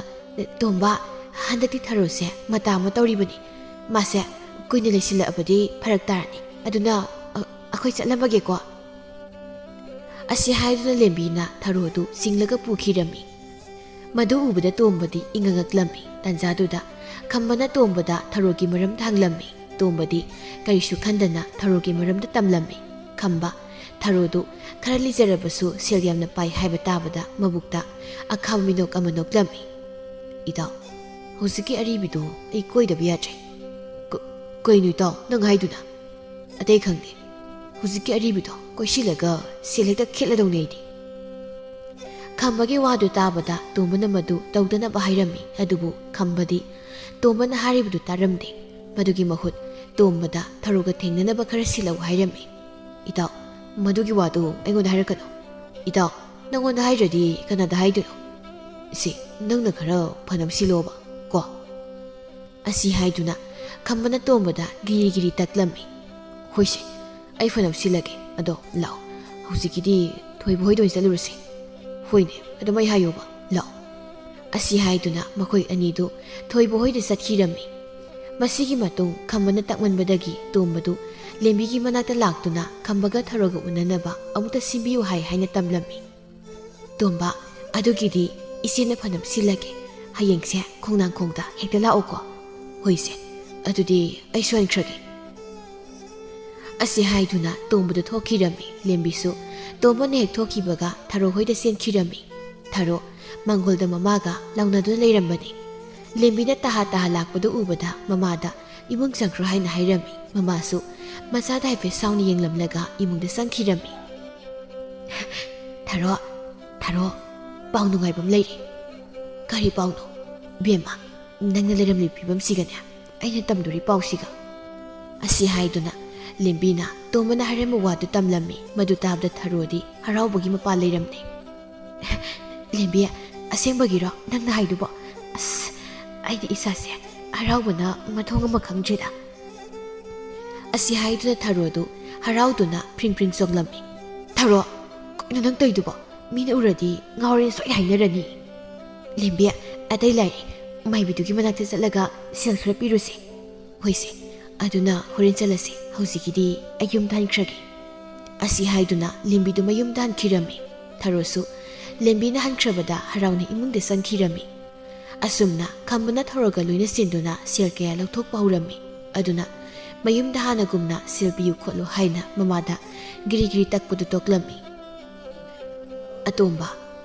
ꯇꯣꯝꯕ, ꯍꯟꯗꯛꯇꯤ ꯊꯔꯣꯁꯦ ꯃꯇꯥ ꯑꯃ ꯇꯧꯔꯤꯕꯅꯤ꯫ ꯃꯥꯁꯦ ꯀꯨꯏꯅ ꯂꯩꯁꯤꯜꯂꯛꯑꯕꯗꯤ ꯐꯔꯛ ꯇꯥꯔꯅꯤ꯫ ꯑꯗꯨꯅ, ꯑ, ꯑꯩꯈꯣꯏ ꯆꯠꯂꯝꯃꯒꯦꯀꯣ"꯫ ꯑꯁꯤ ꯍꯥꯏꯗꯨꯅ ꯂꯦꯝꯕꯤꯅ ꯊꯔꯣꯗꯨ ꯆꯤꯡꯂꯒ ꯄꯨꯈꯤꯔꯝꯃꯤ꯫ ꯃꯗꯨ ꯎꯕꯗ ꯇꯣꯝꯕꯗꯤ ꯏꯪꯉꯉꯛꯂꯝꯃꯤ꯫ ꯇꯥꯟꯖꯥꯗꯨꯗ ꯈꯝꯕꯅ ꯇꯣꯝꯕꯗ ꯊꯔꯣꯒꯤ ꯃꯔꯝꯗ ꯍꯪꯂꯝꯃꯤ꯫ ꯇꯣꯝꯕꯗꯤ ꯀꯔꯤꯁꯨ ꯈꯟꯗꯅ ꯊꯔꯣꯒꯤ ꯃꯔꯝꯗ ꯇꯝꯂꯝꯃꯤ꯫ ꯈꯝꯕ, ꯊꯔꯣꯗꯨ ꯈꯔ ꯂꯤꯖꯔꯕꯁꯨ ꯁꯦꯜ ꯌꯥꯝꯅ ꯄꯥꯏ ꯍꯥꯏꯕ ꯇꯥꯕꯗ ꯃꯕꯨꯛꯇ ꯑꯈꯥꯕ ꯃꯤꯅꯣꯛ ꯑꯃ ꯅꯣꯛꯂꯝꯃꯤ꯫ "ꯏꯇꯥꯎ, ꯍꯧꯖꯤꯛꯀꯤ ꯑꯔꯤꯕꯤꯗꯨ ꯑꯩ ꯀꯣꯏꯗꯕ ꯌꯥꯗ꯭ꯔꯦ꯫ ꯀ-, ꯀꯩꯅꯣ ꯏꯇꯥꯎ, ꯅꯪ ꯍꯥꯏꯗꯨꯅ?" "ꯑꯇꯩ ꯈꯪꯗꯦ, ꯍꯧꯖꯤꯛꯀꯤ ꯑꯔꯤꯕꯤꯗꯣ ꯀꯣꯏꯁꯤꯜꯂꯒ ꯁꯦꯜ ꯍꯦꯛꯇ ꯈꯦꯠꯂꯗꯧꯅꯦ ꯑꯩꯗꯤ꯫" ꯈꯝꯕꯒꯤ ꯋꯥꯗꯨ ꯇꯥꯕꯗ ꯇꯣꯝꯕꯅ ꯃꯗꯨ ꯇꯧꯗꯅꯕ ꯍꯥꯏꯔꯝꯃꯤ꯫ ꯑꯗꯨꯕꯨ ꯈꯝꯕꯗꯤ ꯇꯣꯝꯕꯅ ꯍꯥꯏꯔꯤꯕꯗꯨ ꯇꯥꯔꯝꯗꯦ꯫ ꯃꯗꯨꯒꯤ ꯃꯍꯨꯠ ꯇꯣꯝꯕꯗ ꯊꯔꯣꯒ ꯊꯦꯡꯅꯅꯕ ꯈꯔ ꯁꯤꯜꯂꯛꯎ ꯍꯥꯏꯔꯝꯃꯤ꯫ "ꯏꯇꯥꯎ, ꯃꯗꯨꯒꯤ ꯋꯥꯗꯨ ꯑꯩꯉꯣꯟꯗ ꯍꯥꯏꯔꯛꯀꯅꯨ꯫ ꯏꯇꯥꯎ, ꯅꯪꯉꯣꯟꯗ ꯍꯥꯏꯗ꯭ꯔꯗꯤ ꯀꯅꯥꯗ ꯍꯥꯏꯗꯣꯏꯅꯣ? ꯁꯤ, ꯅꯪꯅ ꯈꯔ ꯐꯅꯕ ꯁꯤꯜꯂꯣꯕ ꯀꯣ?" ꯑꯁꯤ ꯍꯥꯏꯗꯨꯅ ꯈꯝꯕꯅ ꯇꯣꯝꯕꯗ ꯒꯤꯔꯤ ꯒꯤꯔꯤ ꯇꯛꯂꯝꯃꯤ꯫ "ꯍꯣꯏꯁꯦ, ꯑꯩ ꯐꯅꯕ ꯁꯤꯜꯂꯒꯦ꯫ ꯑꯗꯣ ꯂꯥꯛꯑꯣ, ꯍꯧꯖꯤꯛꯀꯤꯗꯤ ꯊꯣꯏꯕ ꯍꯣꯏꯗ ꯑꯣꯏꯅ ꯆꯠꯂꯨꯔꯁꯦ꯫" "ꯍꯣꯏꯅꯦ, ꯑꯗꯨꯝ ꯑꯩ ꯍꯥꯏꯌꯣꯕ, ꯂꯥꯛꯑꯣ꯫" ꯑꯁꯤ ꯍꯥꯏꯗꯨꯅ ꯃꯈꯣꯏ ꯑꯅꯤꯗꯨ ꯊꯣꯏꯕ ꯍꯣꯏꯗ ꯆꯠꯈꯤꯔꯝꯃꯤ꯫ ꯃꯁꯤꯒꯤ ꯃꯇꯨꯡ ꯈꯝꯕꯅ ꯇꯛꯃꯟꯕꯗꯒꯤ ꯇꯣꯝꯕꯗꯨ ꯂꯦꯝꯕꯤꯒꯤ ꯃꯅꯥꯛꯇ ꯂꯥꯛꯇꯨꯅ ꯈꯝꯕꯒ ꯊꯔꯣꯒ ꯎꯅꯅꯕ ꯑꯃꯨꯛꯇ ꯁꯤꯟꯕꯤꯌꯨ ꯍꯥꯏ ꯍꯥꯏꯅ ꯇꯝꯂꯝꯃꯤ꯫ "ꯇꯣꯝꯕ, ꯑꯗꯨꯒꯤꯗꯤ ꯏꯆꯦꯅ ꯐꯅꯕ ꯁꯤꯜꯂꯒꯦ꯫ ꯍꯌꯦꯡꯁꯦ ꯈꯣꯡꯅꯥꯡꯈꯣꯡꯗ ꯍꯦꯛꯇ ꯂꯥꯛꯑꯣꯀꯣ꯫" "ꯍꯣꯏꯁꯦ, ꯑꯗꯨꯗꯤ ꯑꯩ ꯁꯣꯟꯈ꯭ꯔꯒꯦ꯫" ꯑꯁꯤ ꯍꯥꯏꯗꯨꯅ ꯇꯣꯝꯕꯗꯨ ꯊꯣꯛꯈꯤꯔꯝꯃꯤ꯫ ꯂꯦꯝꯕꯤꯁꯨ ꯇꯣꯝꯕꯅ ꯍꯦꯛ ꯊꯣꯛꯈꯤꯕꯒ ꯊꯔꯣ ꯍꯣꯏꯗ ꯆꯦꯟꯈꯤꯔꯝꯃꯤ꯫ ꯊꯔꯣ ꯃꯥꯡꯒꯣꯜꯗ ꯃꯃꯥꯒ ꯂꯥꯎꯅꯗꯨꯅ ꯂꯩꯔꯝꯕꯅꯤ꯫ ꯂꯦꯝꯕꯤꯅ ꯇꯍꯥ ꯇꯍꯥ ꯂꯥꯛꯄꯗꯨ ꯎꯕꯗ ꯃꯃꯥꯗ "ꯏꯃꯨꯡ ꯆꯪꯈ꯭ꯔꯣ" ꯍꯥꯏꯅ ꯍꯥꯏꯔꯝꯃꯤ꯫ ꯃꯃꯥꯁꯨ ꯃꯆꯥꯗ ꯍꯥꯏꯐꯦꯠ ꯁꯥꯎꯅ ꯌꯦꯡꯂꯝꯂꯒ ꯏꯃꯨꯡꯗ ꯆꯪꯈꯤꯔꯝꯃꯤ꯫ "ꯊꯔꯣ, ꯊꯔꯣ, ꯄꯥꯎ ꯅꯨꯡꯉꯥꯏꯕ ꯑꯃ ꯂꯩꯔꯦ꯫" "ꯀꯔꯤ ꯄꯥꯎꯅꯣ?" "ꯕꯦꯝꯃ, ꯅꯪꯅ ꯂꯩꯔꯝꯂꯤꯕ ꯐꯤꯕꯝꯁꯤꯒꯅꯦ, ꯑꯩꯅ ꯇꯝꯗꯣꯔꯤ ꯄꯥꯎꯁꯤꯒ꯫" ꯑꯁꯤ ꯍꯥꯏꯗꯨꯅ ꯂꯦꯝꯕꯤꯅ ꯇꯣꯝꯕꯅ ꯍꯥꯏꯔꯝꯕ ꯋꯥꯗꯨ ꯇꯝꯂꯝꯃꯤ꯫ ꯃꯗꯨ ꯇꯥꯕꯗ ꯊꯔꯣꯗꯤ ꯍꯔꯥꯎꯕꯒꯤ ꯃꯄꯥ ꯂꯩꯔꯝꯗꯦ꯫ "ꯂꯦꯝꯕꯤ, ꯑꯁꯦꯡꯕꯒꯤꯔꯣ ꯅꯪꯅ ꯍꯥꯏꯗꯨꯕꯣ? ꯑꯁ, ꯑꯩꯗꯤ ꯏꯁꯥꯁꯦ ꯍꯔꯥꯎꯕꯅ ꯃꯊꯣꯡ ꯑꯃ ꯈꯪꯗ꯭ꯔꯦꯗ꯫" ꯑꯁꯤ ꯍꯥꯏꯗꯨꯅ ꯊꯔꯣꯗꯨ ꯍꯔꯥꯎꯗꯨꯅ ꯐ꯭ꯔꯤꯡ ꯐ꯭ꯔꯤꯡ ꯆꯣꯡꯂꯝꯃꯤ꯫ "ꯊꯔꯣ, ꯀꯩꯅꯣ ꯅꯪ ꯇꯧꯏꯗꯨꯕꯣ? ꯃꯤꯅ ꯎꯔꯗꯤ ꯉꯥꯎꯔꯦꯅ ꯁꯣꯏꯅ ꯍꯥꯏꯅꯔꯅꯤ꯫" "ꯂꯦꯝꯕꯤ, ꯑꯇꯩ ꯂꯥꯏꯔꯤ, ꯃꯥꯏꯕꯤꯗꯨꯒꯤ ꯃꯅꯥꯛꯇ ꯆꯠꯂꯒ ꯁꯦꯜ ꯈꯔ ꯄꯤꯔꯨꯁꯦ꯫" "ꯍꯣꯏꯁꯦ, ꯑꯗꯨꯅ ꯍꯣꯔꯦꯟ ꯆꯠꯂꯁꯦ, ꯍꯧꯖꯤꯛꯀꯤꯗꯤ ꯑꯩ ꯌꯨꯝꯗ ꯍꯟꯈ꯭ꯔꯒꯦ꯫" ꯑꯁꯤ ꯍꯥꯏꯗꯨꯅ ꯂꯦꯝꯕꯤꯗꯨ ꯃꯌꯨꯝꯗ ꯍꯟꯈꯤꯔꯝꯃꯤ꯫ ꯊꯔꯣꯁꯨ ꯂꯦꯝꯕꯤꯅ ꯍꯟꯈ꯭ꯔꯕꯗ ꯍꯔꯥꯎꯅ ꯏꯃꯨꯡꯗ ꯆꯪꯈꯤꯔꯝꯃꯤ꯫ ꯑꯁꯨꯝꯅ ꯈꯝꯕꯅ ꯊꯔꯣꯒ ꯂꯣꯏꯅ ꯆꯦꯟꯗꯨꯅ ꯁꯦꯜ ꯀꯌꯥ ꯂꯧꯊꯣꯛꯄ ꯍꯧꯔꯝꯃꯤ꯫ ꯑꯗꯨꯅ ꯃꯌꯨꯝꯗ ꯍꯥꯟꯅꯒꯨꯝꯅ ꯁꯦꯜ ꯄꯤꯌꯨ ꯈꯣꯠꯂꯨ ꯍꯥꯏꯅ ꯃꯃꯥꯗ ꯒꯤꯔꯤ ꯒꯤꯔꯤ ꯇꯛꯄꯗꯨ ꯇꯣꯛꯂꯝꯃꯤ꯫ "ꯑꯇꯣꯝꯕ,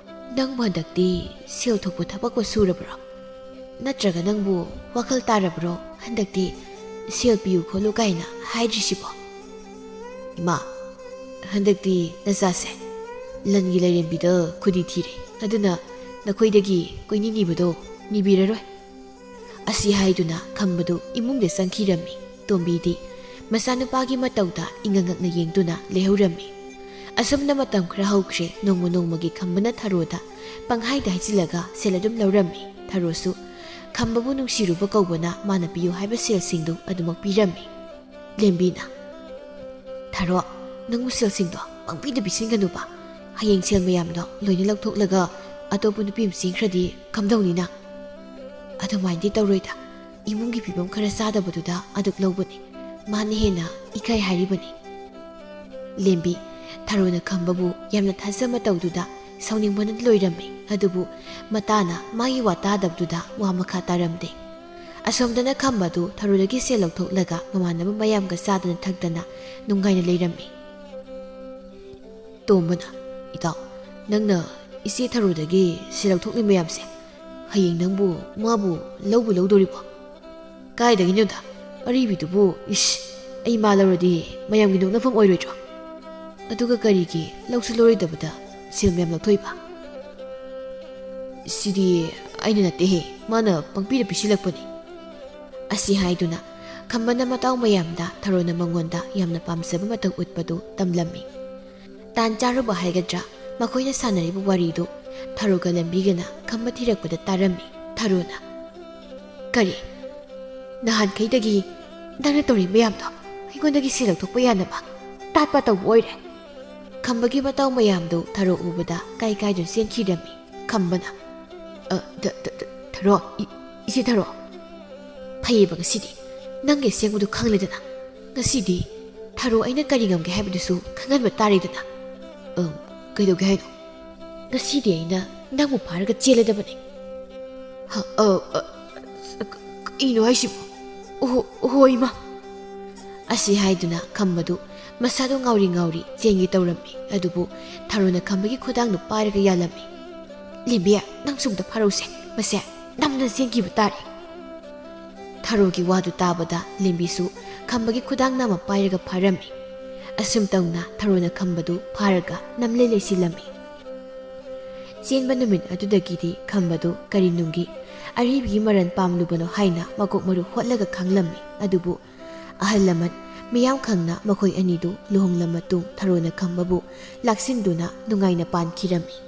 ꯅꯪꯕꯨ ꯍꯟꯗꯛꯇꯤ ꯁꯦꯜ ꯊꯣꯛꯄ ꯊꯕꯛꯄꯨ ꯁꯨꯔꯕ꯭ꯔꯣ? ꯅꯠꯇ꯭ꯔꯒ ꯅꯪꯕꯨ ꯋꯥꯈꯜ ꯇꯥꯔꯕ꯭ꯔꯣ? ꯍꯟꯗꯛꯇꯤ ꯁꯦꯜ ꯄꯤꯌꯨ ꯈꯣꯠꯂꯨ ꯀꯥꯏꯅ ꯍꯥꯏꯗ꯭ꯔꯤꯁꯤꯕꯣ?" "ꯏꯃꯥ, ꯍꯟꯗꯛꯇꯤ ꯅꯆꯥꯁꯦ ꯂꯟꯒꯤ ꯂꯥꯏꯔꯦꯝꯕꯤꯗ ꯈꯨꯗꯤ ꯊꯤꯔꯦ꯫ ꯑꯗꯨꯅ ꯅꯈꯣꯏꯗꯒꯤ ꯀꯣꯏꯅꯤ ꯅꯤꯕꯗꯣ ꯅꯤꯕꯤꯔꯔꯣꯏ꯫" ꯑꯁꯤ ꯍꯥꯏꯗꯨꯅ ꯈꯝꯕꯗꯨ ꯏꯃꯨꯡꯗ ꯆꯪꯈꯤꯔꯝꯃꯤ꯫ ꯇꯣꯝꯕꯤꯗꯤ ꯃꯆꯥꯅꯨꯄꯥꯒꯤ ꯃꯇꯧꯗ ꯏꯉꯛ ꯉꯛꯅ ꯌꯦꯡꯗꯨꯅ ꯂꯩꯍꯧꯔꯝꯃꯤ꯫ ꯑꯁꯨꯝꯅ ꯃꯇꯝ ꯈꯔ ꯍꯧꯈ꯭ꯔꯦ꯫ ꯅꯣꯡꯃ ꯅꯣꯡꯃꯒꯤ ꯈꯝꯕꯅ ꯊꯔꯣꯗ ꯄꯪꯍꯥꯏꯗ ꯍꯥꯏꯖꯤꯜꯂꯒ ꯁꯦꯜ ꯑꯗꯨꯝ ꯂꯧꯔꯝꯃꯤ꯫ ꯊꯔꯣꯁꯨ ꯈꯝꯕꯕꯨ ꯅꯨꯡꯁꯤꯔꯨꯕ ꯀꯧꯕꯅ ꯃꯥꯅ ꯄꯤꯌꯨ ꯍꯥꯏꯕ ꯁꯦꯜꯁꯤꯡꯗꯨ ꯑꯗꯨꯃꯛ ꯄꯤꯔꯝꯃꯤ꯫ ꯂꯦꯝꯕꯤꯅ, "ꯊꯔꯣ, ꯅꯪꯕꯨ ꯁꯦꯜꯁꯤꯡꯗꯣ ꯄꯪꯄꯤꯗ ꯄꯤꯁꯤꯟꯒꯅꯨꯕ꯫ ꯍꯌꯦꯡ ꯁꯦꯜ ꯃꯌꯥꯝꯗꯣ ꯂꯣꯏꯅ ꯂꯧꯊꯣꯛꯂꯒ ꯑꯇꯣꯞꯄ ꯅꯨꯄꯤ ꯑꯃ ꯆꯦꯟꯈ꯭ꯔꯗꯤ ꯀꯝꯗꯧꯅꯤ ꯅꯪ?" "ꯑꯗꯨꯃꯥꯏꯅꯗꯤ ꯇꯧꯔꯣꯏꯗ꯫ ꯏꯃꯨꯡꯒꯤ ꯐꯤꯕꯝ ꯈꯔ ꯆꯥꯗꯕꯗꯨꯗ ꯑꯗꯨꯛ ꯂꯧꯕꯅꯤ꯫ ꯃꯥꯅ ꯍꯦꯟꯅ ꯏꯀꯥꯏ ꯍꯥꯏꯔꯤꯕꯅꯤ꯫" ꯂꯦꯝꯕꯤ, ꯊꯔꯣꯅ ꯈꯝꯕꯕꯨ ꯌꯥꯝꯅ ꯊꯥꯖ ꯃꯇꯧꯗꯨꯗ ꯁꯥꯎꯅꯤꯡꯕꯅ ꯂꯣꯏꯔꯝꯃꯤ꯫ ꯑꯗꯨꯕꯨ ꯃꯇꯥꯅ ꯃꯥꯒꯤ ꯋꯥ ꯇꯥꯗꯕꯗꯨꯗ ꯋꯥ ꯃꯈꯥ ꯇꯥꯔꯝꯗꯦ꯫ ꯑꯁꯣꯝꯗꯅ ꯈꯝꯕꯗꯨ ꯊꯔꯣꯗꯒꯤ ꯁꯦꯜ ꯂꯧꯊꯣꯛꯂꯒ ꯃꯃꯥꯟꯅꯕ ꯃꯌꯥꯝꯒ ꯆꯥꯗꯅ ꯊꯛꯇꯅ ꯅꯨꯡꯉꯥꯏꯅ ꯂꯩꯔꯝꯃꯤ꯫ ꯇꯣꯝꯕꯅ, "ꯏꯇꯥꯎ, ꯅꯪꯅ ꯏꯆꯦ ꯊꯔꯣꯗꯒꯤ ꯁꯦꯜ ꯂꯧꯊꯣꯛꯂꯤ ꯃꯌꯥꯝꯁꯦ, ꯍꯌꯦꯡ ꯅꯪꯕꯨ ꯃꯥꯕꯨ ꯂꯧꯕꯨ ꯂꯧꯗꯣꯔꯤꯕꯣ?" "ꯀꯥꯏꯗꯒꯤꯅꯣꯗ, ꯑꯔꯤꯕꯤꯗꯨꯕꯨ, ꯏꯁ, ꯑꯩ ꯃꯥ ꯂꯧꯔꯗꯤ ꯃꯌꯥꯝꯒꯤ ꯅꯣꯛꯅꯐꯝ ꯑꯣꯏꯔꯣꯏꯗ꯭ꯔꯣ? ꯑꯗꯨꯒ ꯀꯔꯤꯒꯤ ꯂꯧꯁꯨ ꯂꯧꯔꯣꯏꯗꯕꯗ ꯁꯦꯜ ꯃꯌꯥꯝ ꯂꯧꯊꯣꯛꯏꯕ?" "ꯁꯤꯗꯤ ꯑꯩꯅ ꯅꯠꯇꯦꯍꯦ, ꯃꯥꯅ ꯄꯪꯄꯤꯗ ꯄꯤꯁꯤꯜꯂꯛꯄꯅꯤ꯫" ꯑꯁꯤ ꯍꯥꯏꯗꯨꯅ ꯈꯝꯕꯅ ꯃꯇꯥꯎ ꯃꯌꯥꯝꯗ ꯊꯔꯣꯅ ꯃꯉꯣꯟꯗ ꯌꯥꯝꯅ ꯄꯥꯝꯖꯕ ꯃꯇꯧ ꯎꯠꯄꯗꯨ ꯇꯝꯂꯝꯃꯤ꯫ ꯇꯥꯟ ꯆꯥꯔꯨꯕ ꯍꯥꯏꯒꯗ꯭ꯔꯥ, ꯃꯈꯣꯏꯅ ꯁꯥꯟꯅꯔꯤꯕ ꯋꯥꯔꯤꯗꯨ ꯊꯔꯣꯒ ꯂꯦꯝꯕꯤꯒꯅ ꯈꯝꯕ ꯊꯤꯔꯛꯄꯗ ꯇꯥꯔꯝꯃꯤ꯫ ꯊꯔꯣꯅ, "ꯀꯔꯤ? ꯅꯍꯥꯟꯈꯩꯗꯒꯤ ꯅꯪꯅ ꯇꯧꯔꯤ ꯃꯌꯥꯝꯗꯣ ꯑꯩꯉꯣꯟꯗꯒꯤ ꯁꯦꯜ ꯂꯧꯊꯣꯛꯄ ꯌꯥꯅꯕ ꯇꯥꯠꯄ ꯇꯧꯕ ꯑꯣꯏꯔꯦ꯫" ꯈꯝꯕꯒꯤ ꯃꯇꯧ ꯃꯌꯥꯝꯗꯨ ꯊꯔꯣ ꯎꯕꯗ ꯀꯥꯏ ꯀꯥꯏꯗꯨꯅ ꯆꯦꯟꯈꯤꯔꯝꯃꯤ꯫ ꯈꯝꯕꯅ, "ꯑ, ꯊ-, ꯊ-, ꯊ-, ꯊꯔꯣ, ꯏ-, ꯏꯆꯦ ꯊꯔꯣ, ꯐꯩꯌꯦꯕ ꯉꯁꯤꯗꯤ꯫ ꯅꯪꯒꯤ ꯑꯁꯦꯡꯕꯗꯨ ꯈꯪꯂꯦꯗꯅ꯫ ꯉꯁꯤꯗꯤ ꯊꯔꯣ ꯑꯩꯅ ꯀꯔꯤ ꯉꯝꯒꯦ ꯍꯥꯏꯕꯗꯨꯁꯨ ꯈꯪꯍꯟꯕ ꯇꯥꯔꯦꯗꯅ꯫" "ꯑ, ꯀꯩꯗꯧꯒꯦ ꯍꯥꯏꯅꯣ?" "ꯉꯁꯤꯗꯤ ꯑꯩꯅ ꯅꯪꯕꯨ ꯐꯥꯔꯒ ꯆꯦꯜꯂꯗꯕꯅꯤ"꯫ "ꯍ, ꯑ, ꯑ, ꯀ-, ꯀꯩꯅꯣ ꯍꯥꯏꯁꯤꯕꯣ? ꯑꯣꯍꯣ, ꯑꯣꯍꯣ, ꯏꯃꯥ!" ꯑꯁꯤ ꯍꯥꯏꯗꯨꯅ ꯈꯝꯕꯗꯨ ꯃꯁꯥꯗꯨ ꯉꯥꯎꯔꯤ ꯉꯥꯎꯔꯤ ꯆꯦꯟꯒꯦ ꯇꯧꯔꯝꯃꯤ꯫ ꯑꯗꯨꯕꯨ ꯊꯔꯣꯅ ꯈꯝꯕꯒꯤ ꯈꯨꯗꯥꯡꯗꯨ ꯄꯥꯏꯔꯒ ꯌꯥꯜꯂꯝꯃꯤ꯫ "ꯂꯦꯝꯕꯤ, ꯅꯪꯁꯨ ꯑꯝꯇ ꯐꯥꯔꯧꯁꯦ, ꯃꯁꯦ ꯅꯝꯗꯅ ꯆꯦꯟꯈꯤꯕ ꯇꯥꯔꯦ"꯫ ꯊꯔꯣꯒꯤ ꯋꯥꯗꯨ ꯇꯥꯕꯗ ꯂꯦꯝꯕꯤꯁꯨ ꯈꯝꯕꯒꯤ ꯈꯨꯗꯥꯡ ꯅꯥꯝꯃ ꯄꯥꯏꯔꯒ ꯐꯥꯔꯝꯃꯤ꯫ ꯑꯁꯨꯝ ꯇꯧꯅ ꯊꯔꯣꯅ ꯈꯝꯕꯗꯨ ꯐꯥꯔꯒ ꯅꯝꯂꯩ ꯂꯩꯁꯤꯜꯂꯝꯃꯤ꯫ ꯆꯦꯟꯕ ꯅꯨꯃꯤꯠ ꯑꯗꯨꯗꯒꯤꯗꯤ ꯈꯝꯕꯗꯨ ꯀꯔꯤ ꯅꯨꯡꯒꯤ ꯑꯔꯤꯕꯒꯤ ꯃꯔꯟ ꯄꯥꯝꯂꯨꯕꯅꯣ ꯍꯥꯏꯅ ꯃꯀꯣꯛ ꯃꯔꯨ ꯍꯣꯠꯂꯒ ꯈꯥꯡꯂꯝꯃꯤ꯫ ꯑꯗꯨꯕꯨ ꯑꯍꯜ ꯂꯃꯟ ꯃꯤꯌꯥꯝ ꯈꯪꯅ ꯃꯈꯣꯏ ꯑꯅꯤꯗꯨ ꯂꯨꯍꯣꯡꯂ ꯃꯇꯨꯡ ꯊꯔꯣꯅ ꯈꯝꯕꯕꯨ ꯂꯥꯛꯁꯤꯟꯗꯨꯅ ꯅꯨꯡꯉꯥꯏꯅ ꯄꯥꯟꯈꯤꯔꯝꯃꯤ꯫